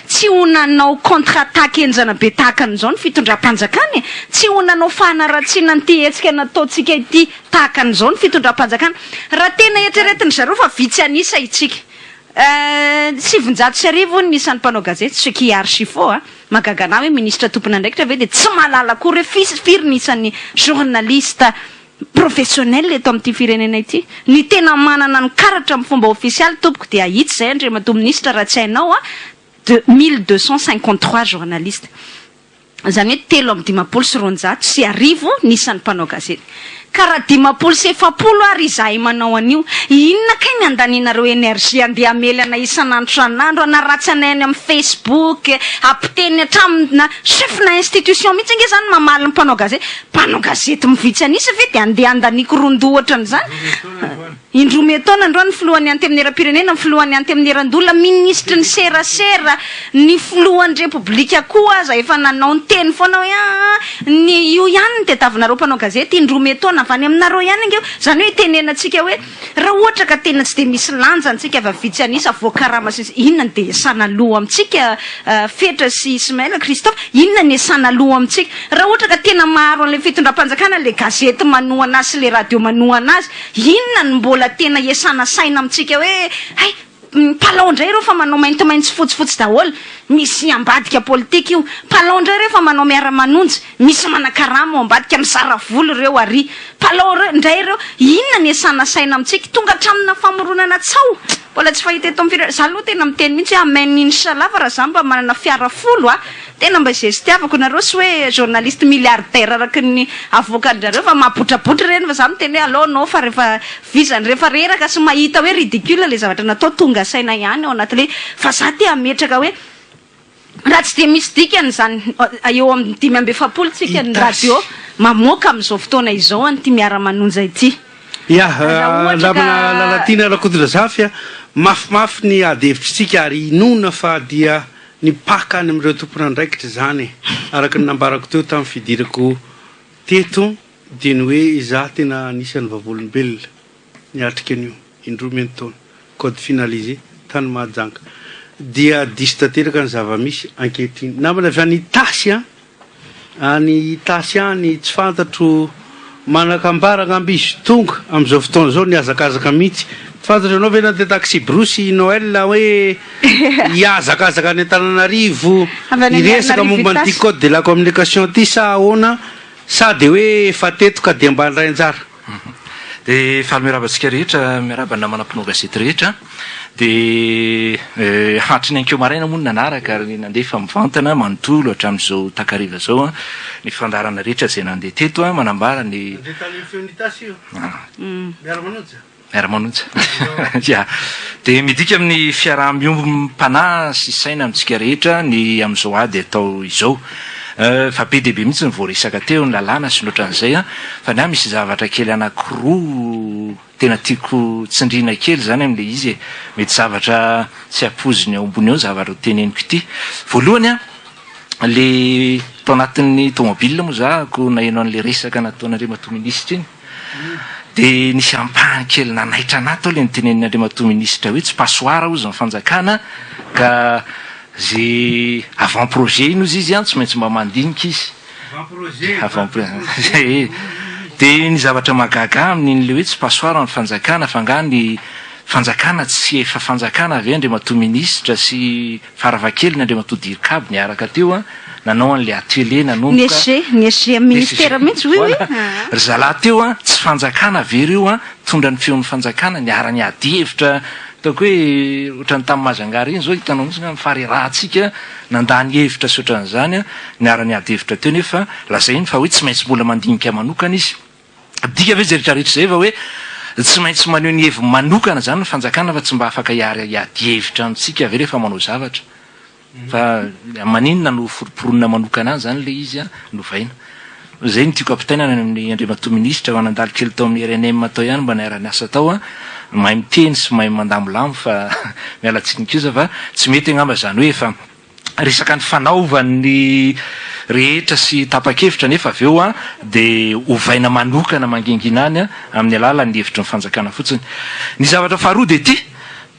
tsy Tsy ho nanao contre attaque henjana be tahaka an'izao ny fitondram-panjakana e! Tsy ho nanao fanaratsiana an'ity hetsika nataontsika ity tahaka an'izao ny fitondram-panjakana. Raha tena eritreretin-dry zareo fa vitsy an'isa itsika. 1900 hono ny isan'ny mpanao gazety, ce qui est archi faux a! Mahagaga anah hoe minisitra tompon'andraikitra ve dia tsy mahalala akory hoe firy ny isan'ny journaliste professionnel eto amin'ity firenena ity. Ny tena manana ny karatra amin'ny fomba ofisialy tompoko dia ahitsy izay Andriamatoa Minisitra raha tsy hainao a, de 1253 journalistes. Izany hoe 1253 ny isan'ny mpanao gazety. Ka raha 40 ary izahay manao an'io, inona kay ny andanianareo énergie andeha hamely anay isan'andro isan'andro, hanaratsy anay any amin'ny Facebook, hampiteny hatramina chef-na institution mihitsy ange izany mamaly ny mpanao gazety. Mpanao gazety vitsy an'isa ve dia andeha handaniako ron-doha ohatran'izany? Indroa miha-taona androany ny filohan'ny Antenimierampirenena, ny filohan'ny Antenimierandoholona, minisitry ny serasera, ny filohan'ny Repoblika koa aza efa nanao niteny foana hoe aa ny io ihany no tadiavinareo mpanao gazety, indroa miha-taona avy any aminareo ihany ange io. Izany hoe itenenantsika hoe raha ohatra ka tena tsy dia misy lanjany tsika fa vitsy an'isa voakarama sy ny sisa, inona no dia iasana loha amintsika Fetra sy Ismaël, Christophe, inona no iasana loha amintsika? Raha ohatra ka tena maharo an'ilay fitondram-panjakana ilay gazety manohana azy sy ilay radio manohana azy, Inona no mbola tena iasana saina amintsika hoe hay, mpalao indray ireo fa manao maintimainty sy fotsifotsy daholo, misy ambadika politika io, mpalao indray ireo fa manao miara-manonja, misy manakarama ao ambadika, mizara vola ireo ary, mpalao indray ireo, inona no iasana saina amintsika, tonga hatramina famoronana tsaho mbola tsy fahita eto amin'ny firenena, za aloha tena miteny mihitsy hoe amen inshallah fa raha za mba manana fiara folo a, Tena mba zestiavako nareo sy hoe journaliste milliardaire araky ny avoakan-drareo fa mahabotrabotra ireny fa za miteny hoe aleo anao fa rehefa vizana rehefa reraka sy mahita hoe ridicule le zavatra natao tonga saina ihany ao anaty le fa za te hametraka hoe raha tsy dia misy dikany izany eo amin'ny 45 tsika ny radio mamoaka amin'izao fotoana izao an'ity miara-manonja ity. Ya, Raha ohatra ka. Namana Lalatiana Rakotondrazafy a, mafimafy ny ady hevitritsika ary inoana fa dia Nipaka any amin'ireo tompon'andraikitra izany e! Araka ny nambarako teo tamin'ny fidirako teto dia ny hoe izaho tena anisan'ny vavolombelona niatrika an'io indroa miantaona, code finalisé, tany Mahajanga. Dia diso tanteraka ny zava-misy ankehitriny. Namana avy any Itasy an! Any Itasy any, tsy fantatro, manan-kambara angamba izy, tonga amin'izao fotoana izao, nihazakazaka mihitsy. Tsy fantatro ianao ve nandeha taxi-brousse i Noël hoe hihazakazaka any Antananarivo Avy any hiresaka Miarinarivo momba an'ity Itasy. code de la communication ity sa ahoana? Sa dia hoe efa teto ka dia mba handray anjara? Dia faly miarahaba antsika rehetra, miarahaba ny namana mpanao gazety rehetra. Dia hatry ny ankeo maraina moa no nanaraka ary nandefa mivantana manontolo hatramin'izao takariva izao ny fandaharana rehetra izay nandeha teto manambara ny. Nandeha tany amin'ny feon'Itasy io? Miara-manonja? Miara-manonja. Ya. Dia midika amin'ny fiaraha-miombom-panahy sy saina amintsika rehetra ny amin'izao ady atao izao. Fa be dia be mihitsy ny voaresaka teo, ny lalàna sy ny ohatran'izay an. Fa ny ahy misy zavatra kely anankiroa tena tiako tsindriana kely izany amin'ilay izy e. Mety zavatra tsy ampoiziny ao ambony ao ny zavatra ho teneniko ity. Voalohany an, le tao anatin'ny tomobile moa za ko naheno an'ilay resaka nataon'Andriamatoa Minisitra iny. Dia nisy ampahany kely nanaitra anah tao le nitenenin'ny Andriamatoa Minisitra hoe tsy passoire hozy ny fanjakana ka ze avant projet iny hozy izy an tsy maintsy mba mandinika izy. Avant projet. Dia ny zavatra mahagaga ahy amin'iny le hoe tsy passoire ny fanjakana fa angaha ny fanjakana tsy efa fanjakana ve Andriamatoa Minisitra sy Farafahakeliny Andriamatoa Dircab niaraka teo an, nanao an'ilay atelier Ny nanomboka. SG, ny SG amin'ny ministera mihitsy, oui oui. Voilà. Ry zalahy teo an, tsy fanjakana ve ireo an, nitondra ny feon'ny fanjakana, niara-niady hevitra, ataoko hoe ohatran'ny tamin'i Majunga ireny izao, hitanao mihitsy angamba ny faharerahantsika nandany hevitra sy ohatran'izany an, niara-niady hevitra teo nefa lazainy fa hoe tsy maintsy mbola mandinika manokana izy. Midika ve izay rehetra rehetra izay fa hoe tsy maintsy maneho ny heviny manokana izany ny fanjakana fa tsy mba afaka hiary hiady hevitra amintsika ve rehefa manao zavatra? Fa maninona no foromporonina manokana any izany ilay izy novaina? Izay no tiako ampitaina any amin'ny Andriamatoa Minisitra fa nandalo kely tao amin'ny rnm tao ihany mba niara-niasa tao an, mahay miteny sy mahay mandamolamo fa miala tsiny kosa fa tsy mety angamba izany hoe efa resaka nifanaovan'ny rehetra sy tapa-kevitra nefa avy eo dia ovaina manokana mangingina any amin'ny alalan'ny hevitry ny fanjakana fotsiny. Ny zavatra faharoa dia ity,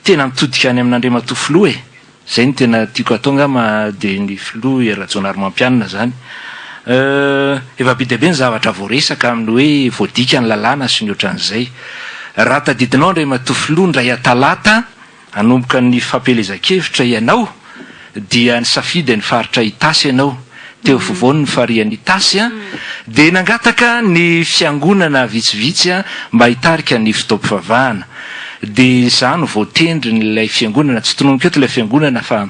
tena mitodika any amin'Andriamatoa Filoha e! Izay no tena tiako atao angamba dia ny filoha Hery Rajaonarimampianina izany. Efa be dia be ny zavatra voaresaka amin'ny hoe voadika ny lalàna sy ny ohatran'izay. Raha tadidinao Andriamatoa Filoha indray atalata hanomboka ny fampielezan-kevitra ianao dia nisafidy ny faritra Itasy ianao, teo afovoan'ny farihan'Itasy dia nangataka ny fiangonana vitsivitsy mba hitarika ny fotoam-pivavahana. Dia izaho no voatendrin'ilay fiangonana, tsy tononiko eto ilay fiangonana fa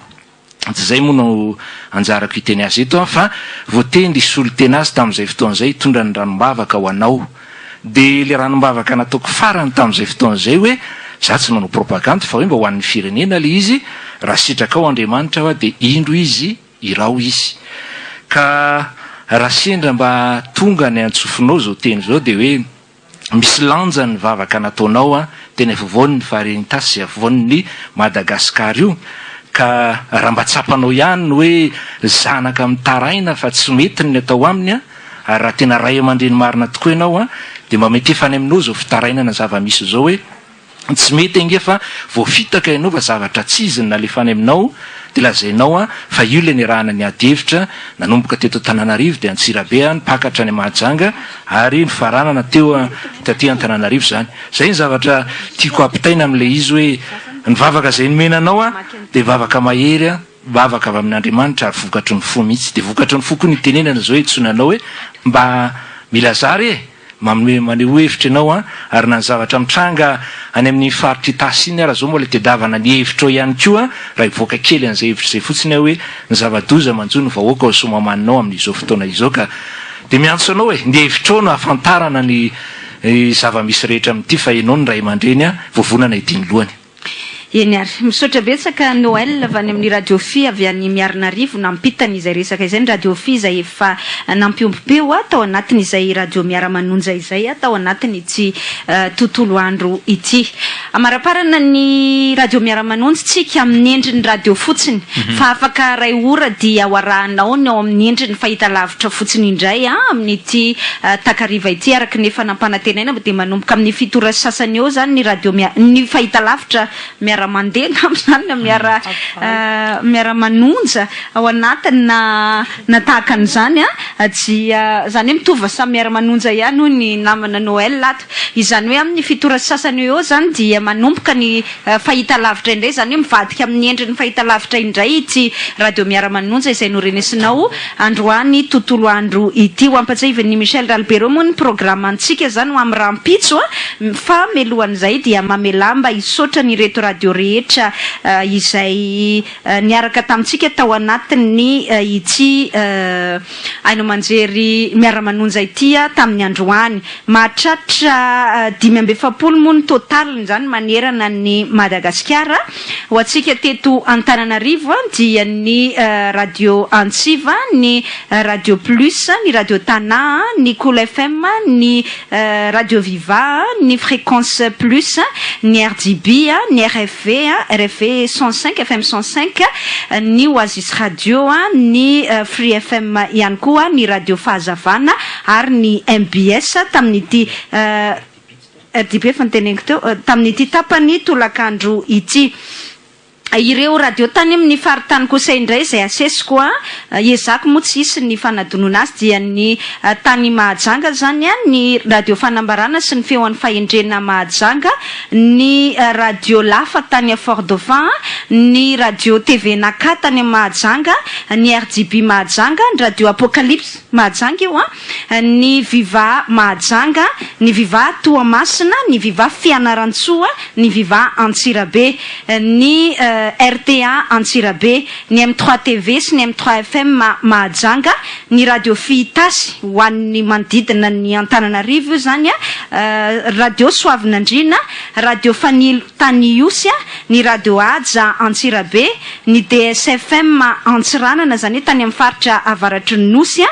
tsy izay moa no anjarako hiteny azy eto fa voatendry hisolo tena azy tamin'izay fotoana izay hitondra ny ranombavaka ho anao. Dia ilay ranombavaka nataoko farany tamin'izay fotoana izay hoe, izaho tsy manao propagandy fa hoe mba ho an'ny firenena ilay izy, raha sitrakao Andriamanitra aho dia indro izy, iraho izy. Ka raha sendra mba tonga any an-tsofinao izao teny izao dia hoe, Misy lanja ny vavaka nataonao an, teny afovoan ny farihin'Itasy sy afovoan ny Madagascar io, ka raha mba tsapanao ihany ny hoe zanaka mitaraina fa tsy mety ny atao aminy an, ary raha tena ray aman-dreny marina tokoa ianao an, dia mba mety efa any aminao izao fitarainana zava-misy izao hoe, Tsy mety ange fa voafitaka ianao fa zavatra tsy izy no nalefa any aminao dia lazainao an fa io ilay niarahana niady hevitra nanomboka teto Antananarivo dia Antsirabe an nipaka hatrany Mahajanga ary nifaranana teo taty Antananarivo izany. Izay ny zavatra tiako hampitaina amin'ilay izy hoe ny vavaka izay nomena anao an dia vavaka mahery an, vavaka avy amin'Andriamanitra ary vokatry ny fo mihitsy. Dia vokatry ny fo koa ny itenenana izao hoe antsoina anao hoe mba milazà re e! Manome maneho hevitra ianao an, ary na ny zavatra mitranga any amin'iny faritra Itasy iny ara zao mbola tedavana ny hevitrao ihany koa, raha hivoaka kely an'izay hevitra izay fotsiny aho hoe ny zava-doza manjo ny vahoaka ao Soamahamanina ao amin'izao fotoana izao ka dia miantso anao e, ny hevitrao no ahafantarana ny zava-misy rehetra amin'ity fa ianao no ray aman-dreny an, voavonana ity ny lohany. Eny ary. Misaotra betsaka Noël avy any amin'ny Radio Fi avy any Miarinarivo nampitany izay resaka izay. Ny Radio Fi izay efa nampiombom-peo tao anatin'izay Radio Miara-manonja izay tao anatin'ity tontolo andro ity. Amaraparana ny Radio Miara-manonja tsika amin'ny endriny radio fotsiny fa afaka iray ora dia ho arahanao ny ao amin'ny endriny fahitalavitra fotsiny indray amin'ity takariva ity araka ny efa nampanantenaina dia manomboka amin'ny fito ora sy sasany eo izany ny radio ny fahitalavitra miara-mandeha angamba izany na miara miara-manonja ao anatiny na na tahaka an'izany an, dia izany hoe mitovy samy miara-manonja ihany hoy ny namana Noël ato. Izany hoe amin'ny fito ora sy sasany eo eo izany dia manomboka ny fahitalavitra indray, izany hoe mivadika amin'ny endriny fahitalavitra indray ity radio miara-manonja izay norenesinao androany tontolo andro ity. Ho ampatsiahivin'i Michel Ralibero moa ny programantsika izany ho amin'ny rahampitso fa mialohan'izay dia mamelà mba hisaotra an'ireto radio rehetra izay niaraka tamintsika tao anatin'ny ity haino aman-jery miara-manonja ity tamin'ny androany. Mahatratra 45 moa ny totaliny izany manerana an'i Madagasikara. Ho antsika teto Antananarivo dia ny Radio Antsiva, ny Radio Plus, ny Radio Tana, ny Cool FM, ny Radio Viva, ny Fréquence Plus, ny RDB, ny RFV, RFV 105, FM 105, ny Oasis Radio, ny Free FM ihany koa, ny Radio Fahazavana ary ny mbs tamin'ity RDB efa noteneniko teo, tamin'ity tapany tolakandro ity. Ireo radio tany amin'ny faritany kosa indray izay asesiko, ezako moa tsy hisy ny fanadinoana azy, dia ny tany Mahajanga izany, ny radio Fanambarana sy ny Feon'ny Fahendrena Mahajanga, ny radio Lafa tany Fort Dauphin, ny radio TV Naka tany Mahajanga, ny RDB Mahajanga, ny radio Apocalypse Mahajanga io an, ny Viva Mahajanga, ny Viva Toamasina, ny Viva Fianarantsoa, ny Viva Antsirabe, ny rta Antsirabe, ny M trois TV sy ny M trois FM Mahajanga, ny Radio Fy Itasy ho an'ny manodidina ny Antananarivo io izany an, Radio Soavinandriana, Radio Fanilo tany Ihosy, ny Radio Haja Antsirabe, ny DSFM Antsiranana izany hoe tany amin'ny faritra avaratry ny Nosy.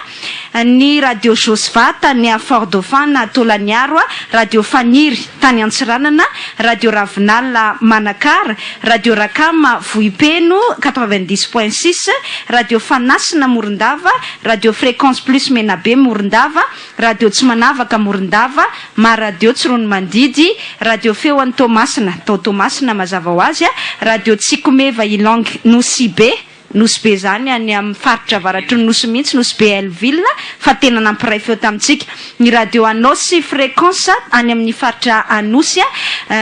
Ny Radio Josva tany Fort Dauphin na Tolaniaro, Radio Faniry tany Antsiranana, Radio Ravinala Manakara, Radio Rakama Vohipeno 90.6, Radio Fanasina Morondava, Radio Fréquence Plus Menabe Morondava, Radio Tsy Manavaka Morondava, Ma Radio Tsiroanomandidy, Radio Feo an'i Toamasina, tao Toamasina mazava ho azy, Radio Tsikomeva Ilang Nosy Be, Nosy Be izany any amin'ny faritra avaratry ny Nosy mihitsy, Nosy Be Hell-Ville, fa tena nampiray feo tamintsika. Ny Radio Anôsy Fréquence any amin'ny faritra Anosy,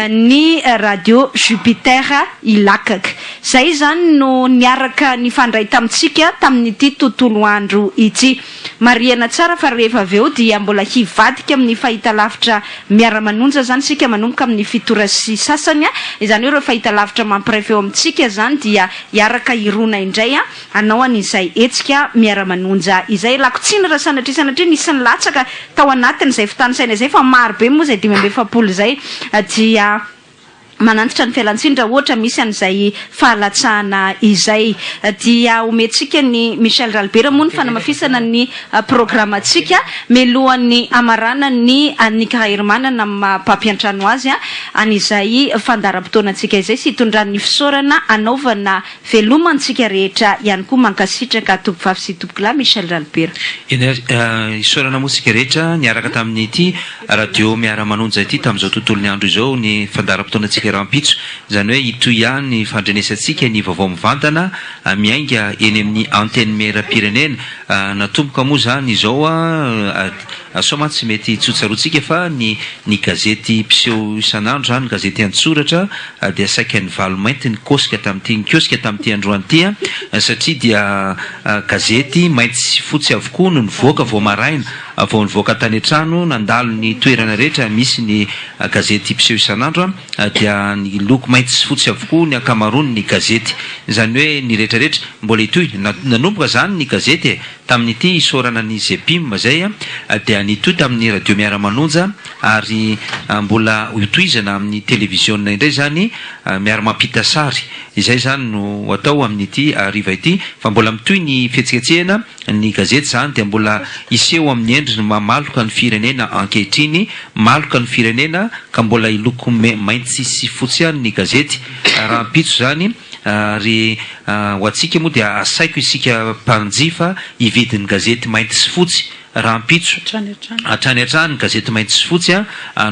ny Radio Jupiter Ilakaka. Izay izany no niaraka nifandray tamintsika tamin'ity tontolo andro ity. Marihana tsara fa rehefa avy eo dia mbola hivadika amin'ny fahitalavitra miara-manonja izany isika manomboka amin'ny fito ora sy sasany, izany hoe ireo fahitalavitra mampiray feo amintsika izany dia hiaraka hirona indray hanao an'izay hetsika miara-manonja izay. Lako tsiny raha sanatria sanatria nisy nilatsaka tao anatin'izay fitanisaina izay fa maro be moa izay 45 izay dia Manantitra ny fialantsiny raha ohatra misy an'izay fahalatsahana izay. Dia omentsika an'i Michel Ralibera moa ny fanamafisana ny programantsika mialohan'ny hamaranan'i Annick Raherimanana amin'ny maha mpampiantrano azy an'izay fandaharam-potoanantsika izay sy hitondrany ny fisaorana hanaovana veloma antsika rehetra ihany koa. Mankasitraka tompovavy sy tompokolahy Michel Ralibera. Eny ary, isaorana moa isika rehetra niaraka tamin'ity Radio Miara-manonja ity tamin'izao tontolon'ny andro izao ny fandaharam-potoanantsika rahampitso, izany hoe hitohy ihany ny fandrenesantsika ny vaovao mivantana miainga eny amin'ny Antenimierampirenena. Natomboka moa izany izao, sao mantsy mety tsy ho tsaroantsika fa ny ny gazety mpiseho isan'andro izany, ny gazety an-tsoratra dia saika ny valo mainty nikosika tamin'ity nikosika tamin'ity androany ity satria dia gazety mainty sy fotsy avokoa no nivoaka vao maraina. Vao nivoaka tany an-trano, nandalo ny toerana rehetra misy ny gazety mpiseho isan'andro dia niloko mainty sy fotsy avokoa ny ankamaroan' ny gazety. Izany hoe ny rehetrarehetra. Mbola hitohy. Nanomboka izany ny gazety e! Tamin'ity isaorana ny Zepim izay dia nitohy tamin'ny Radio Miara-manonja ary mbola hotohizana amin'ny televiziona indray izany miara-mampita sary. Izay izany no ho atao amin'ity hariva ity fa mbola mitohy ny fihetsiketsehana. Ny gazety izany dia mbola hiseho amin'ny endriny maha maloka ny firenena ankehitriny, maloka ny firenena ka mbola hiloko mainty sy fotsy ihany ny gazety rahampitso izany ary ho antsika moa dia asaiko isika mpanjifa hividy ny gazety mainty sy fotsy rahampitso hatrany hatrany ny gazety mainty sy fotsy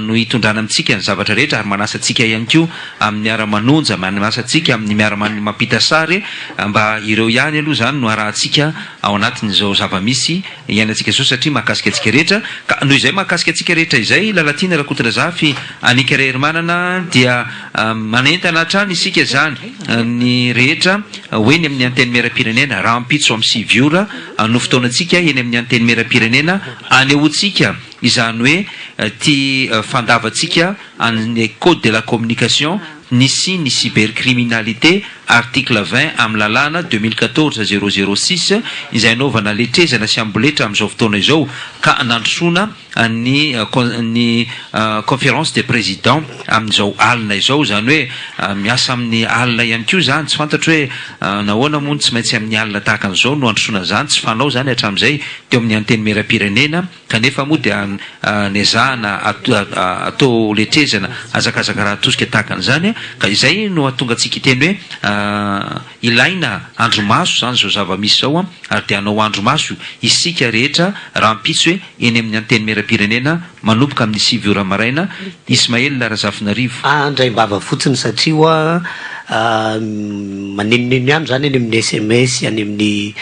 no hitondrana amintsika ny zavatra rehetra ary manasa antsika ihany koa amin'ny miara-manonja, manasa antsika amin'ny miara-mampita sary mba ireo ihany aloha izany no arahantsika ao anatin'izao zava-misy iainantsika izao satria mahakasika antsika rehetra ka noho izay mahakasika antsika rehetra izay Lalatiana Rakotondrazafy Annick Raherimanana dia manentana hatrany isika izany ny rehetra ho eny amin'ny Antenimierampirenena rahampitso amin'ny 9 ora no fotoanantsika eny amin'ny Antenimierampirenena anehoantsika izany hoe ity fandavantsika an'ny Code de la communication nisy ny cybercriminalité, article 20 amin'ny lalàna 2014 006 izay anaovana letrezana sy amboletra amin'izao fotoana izao ka nandrosoana ny ny conférence des présidents amin'izao alina izao, izany hoe miasa amin'ny alina ihany koa izany, tsy fantatro hoe nahoana moa no tsy maintsy amin'ny alina tahaka an'izao no androsoana izany, tsy fanao izany hatramin'izay teo amin'ny antenimierampirenena. Kanefa moa dia nezahana atao letrezana hazakazaka raha tosika tahaka an'izany ka izay no hahatonga antsika hiteny hoe ilaina andrimaso izany izao zava-misy izao ary dia hanao andrimaso isika rehetra rahampitso hoe eny amin'ny Antenimierampirenena manomboka amin'ny 9 ora maraina Ismaël Razafinarivo. Andraimbava fotsiny satria hoa Manenoneno ihany izany any amin'ny sms, any amin'ny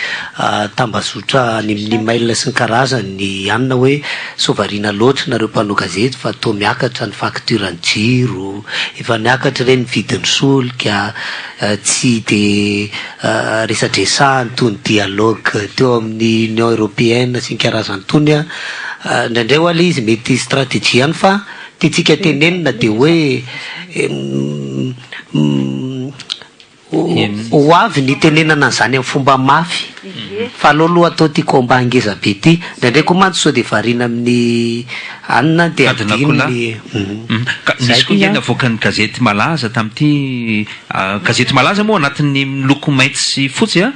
tambazotra, any amin'ny mail sy ny karazany ny anona hoe sao variana loatra nareo mpanao gazety fa toa miakatra ny facture ny jiro, efa niakatra ireny ny vidin'ny solika, tsy de resadresahana itony dialogue teo amin'ny Union Européenne sy ny karazany itony an, indraindray ho'a ilay izy mety stratégie ihany fa tiantsika tenenina dia hoe Ho avy ny hitenenana an'izany amin'ny fomba mafy. Fa aleo aloha atao ity combat ngeza be ity. Indraindray koa mantsy sao dia variana amin'ny anona dia Adina adino akoholahy. ny Hum. Ka Zay nisy koa ty nge an. navoakan'ny gazety Malaza tamin'ity gazety Malaza moa anatin'ny miloko mainty sy fotsy a,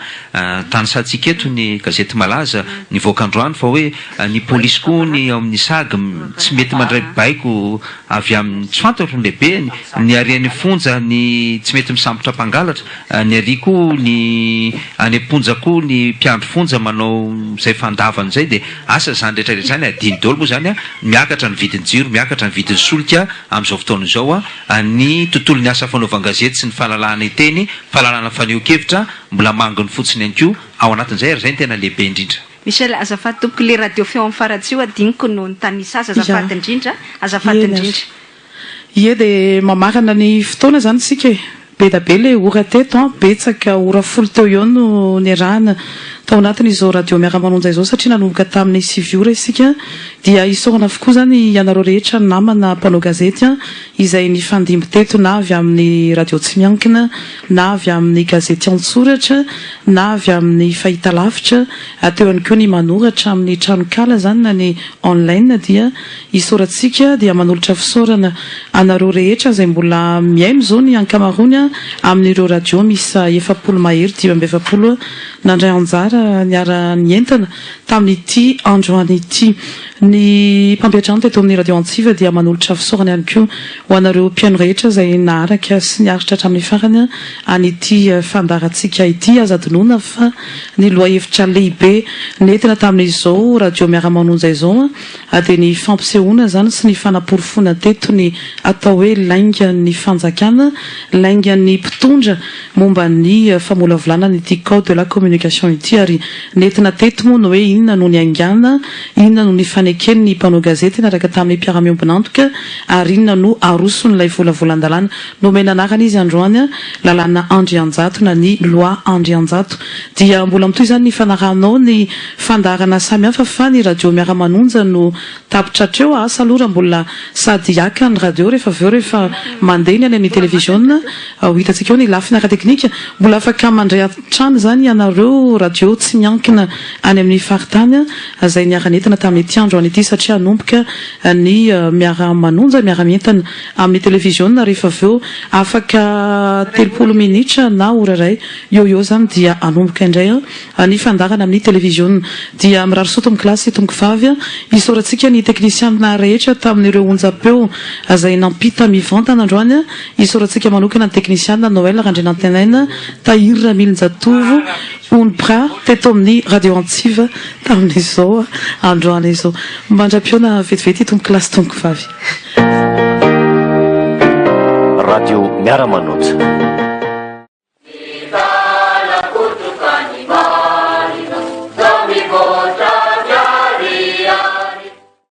tanisantsika eto ny gazety Malaza nivoaka androany fa hoe ny polisy koa ny ao amin'ny sag tsy mety mandray baiko avy amin'ny tsy fantatro ny lehibeny, ny ary any fonja ny tsy mety misambotra mpangalatra, ny ary koa ny any am-ponja koa ny mpiandry fonja manao izay fandavana izay dia asa izany rehetra rehetra izany adino daholo moa izany an, miakatra ny vidin-jiro, miakatra ny vidin'ny solika amin'izao fotoana izao an, ny tontolon'ny asa fanaovan-gazety sy ny fahalalahana hiteny, fahalalahana fanehoan-kevitra mbola manginy fotsiny ihany koa ao anatin'izay ary izay no tena lehibe indrindra. Michel, azafady tompoko, le radio feo am faratsiho adinoko no nitanisa azy, azafady indrindra, azafady Eny ary. indrindra. Ie dia mamarana ny fotoana izany isika e. Be da be le ora teto an, betsaka, ora folo teo eo no niarahana tao anatin'izao radio miara-manonja izao satria nanomboka tamin'ny sivy ora isika dia isaorana avokoa izany ianareo rehetra namana mpanao gazety an, izay nifandimby teto na avy amin'ny radio tsy miankina na avy amin'ny gazety an-tsoratra na avy amin'ny fahitalavitra, teo ihany koa ny manoratra amin'ny tranonkala izany na ny online dia isaorantsika dia manolotra fisaorana anareo rehetra izay mbola mihaino izao ny ankamaroany amin'ireo radio miisa 40 mahery 45 nandray anjara niara-nientana tamin'ity androany ity. Ny mpampiantrano teto amin'ny Radio Antsiva dia manolotra fisaorana ihany koa ho anareo mpihaino rehetra izay naharaka sy niaritra hatramin'ny farany an'ity fandaharantsika ity. Aza adinoina fa ny lohahevitra lehibe nentina tamin'izao Radio Miara-manonja izao dia ny fampisehoana izany sy ny fanaporofoana teto ny atao hoe laingan'ny fanjakana, laingan'ny mpitondra momba ny famolavolana an'ity code de la communication ity ary nentina teto moa ny hoe inona no niaingàna, inona no nifaneken'ny mpanao gazety niaraka tamin'ny mpiara-miombon'antoka ary inona no aroson'ilay volavolan-dalàna. Nomena anarana izy androany, lalàna Andrianjato na ny loi Andrianjato. Dia mbola mitohy izany ny fanarahanao ny fandaharana samihafa fa ny radio miara-manonja no Tapitra hatreo, asa aloha raha mbola sady hiaka ny radio rehefa avy eo rehefa mandeha ny any amin'ny televiziona, ho hitantsika eo ny lafiny ara-teknika. Mbola afaka mandray hatrany izany ianareo radio tsy miankina any amin'ny faritany izay niara-nientana tamin'ity androany ity satria hanomboka ny miara-manonja, miara-mientana amin'ny televiziona rehefa avy eo afaka 30 minitra na ora iray eo ho eo izany dia hanomboka indray Ny fandaharana amin'ny televiziona dia mirary soa tompoko lahy sy tompoko vavy. Isaorantsika ny teknisianina rehetra tamin'ireo onjam-peo izay nampita mivantana androany. Isaorantsika manokana ny teknisianina Noël Randrianantenaina, Tahiry Ramilinjatovo, Onpra teto amin'ny Radio Antsiva tamin'izao androany izao. Mandra-pihaona vetivety tompoko lahy sy tompoko vavy. Radio Miara-manonja.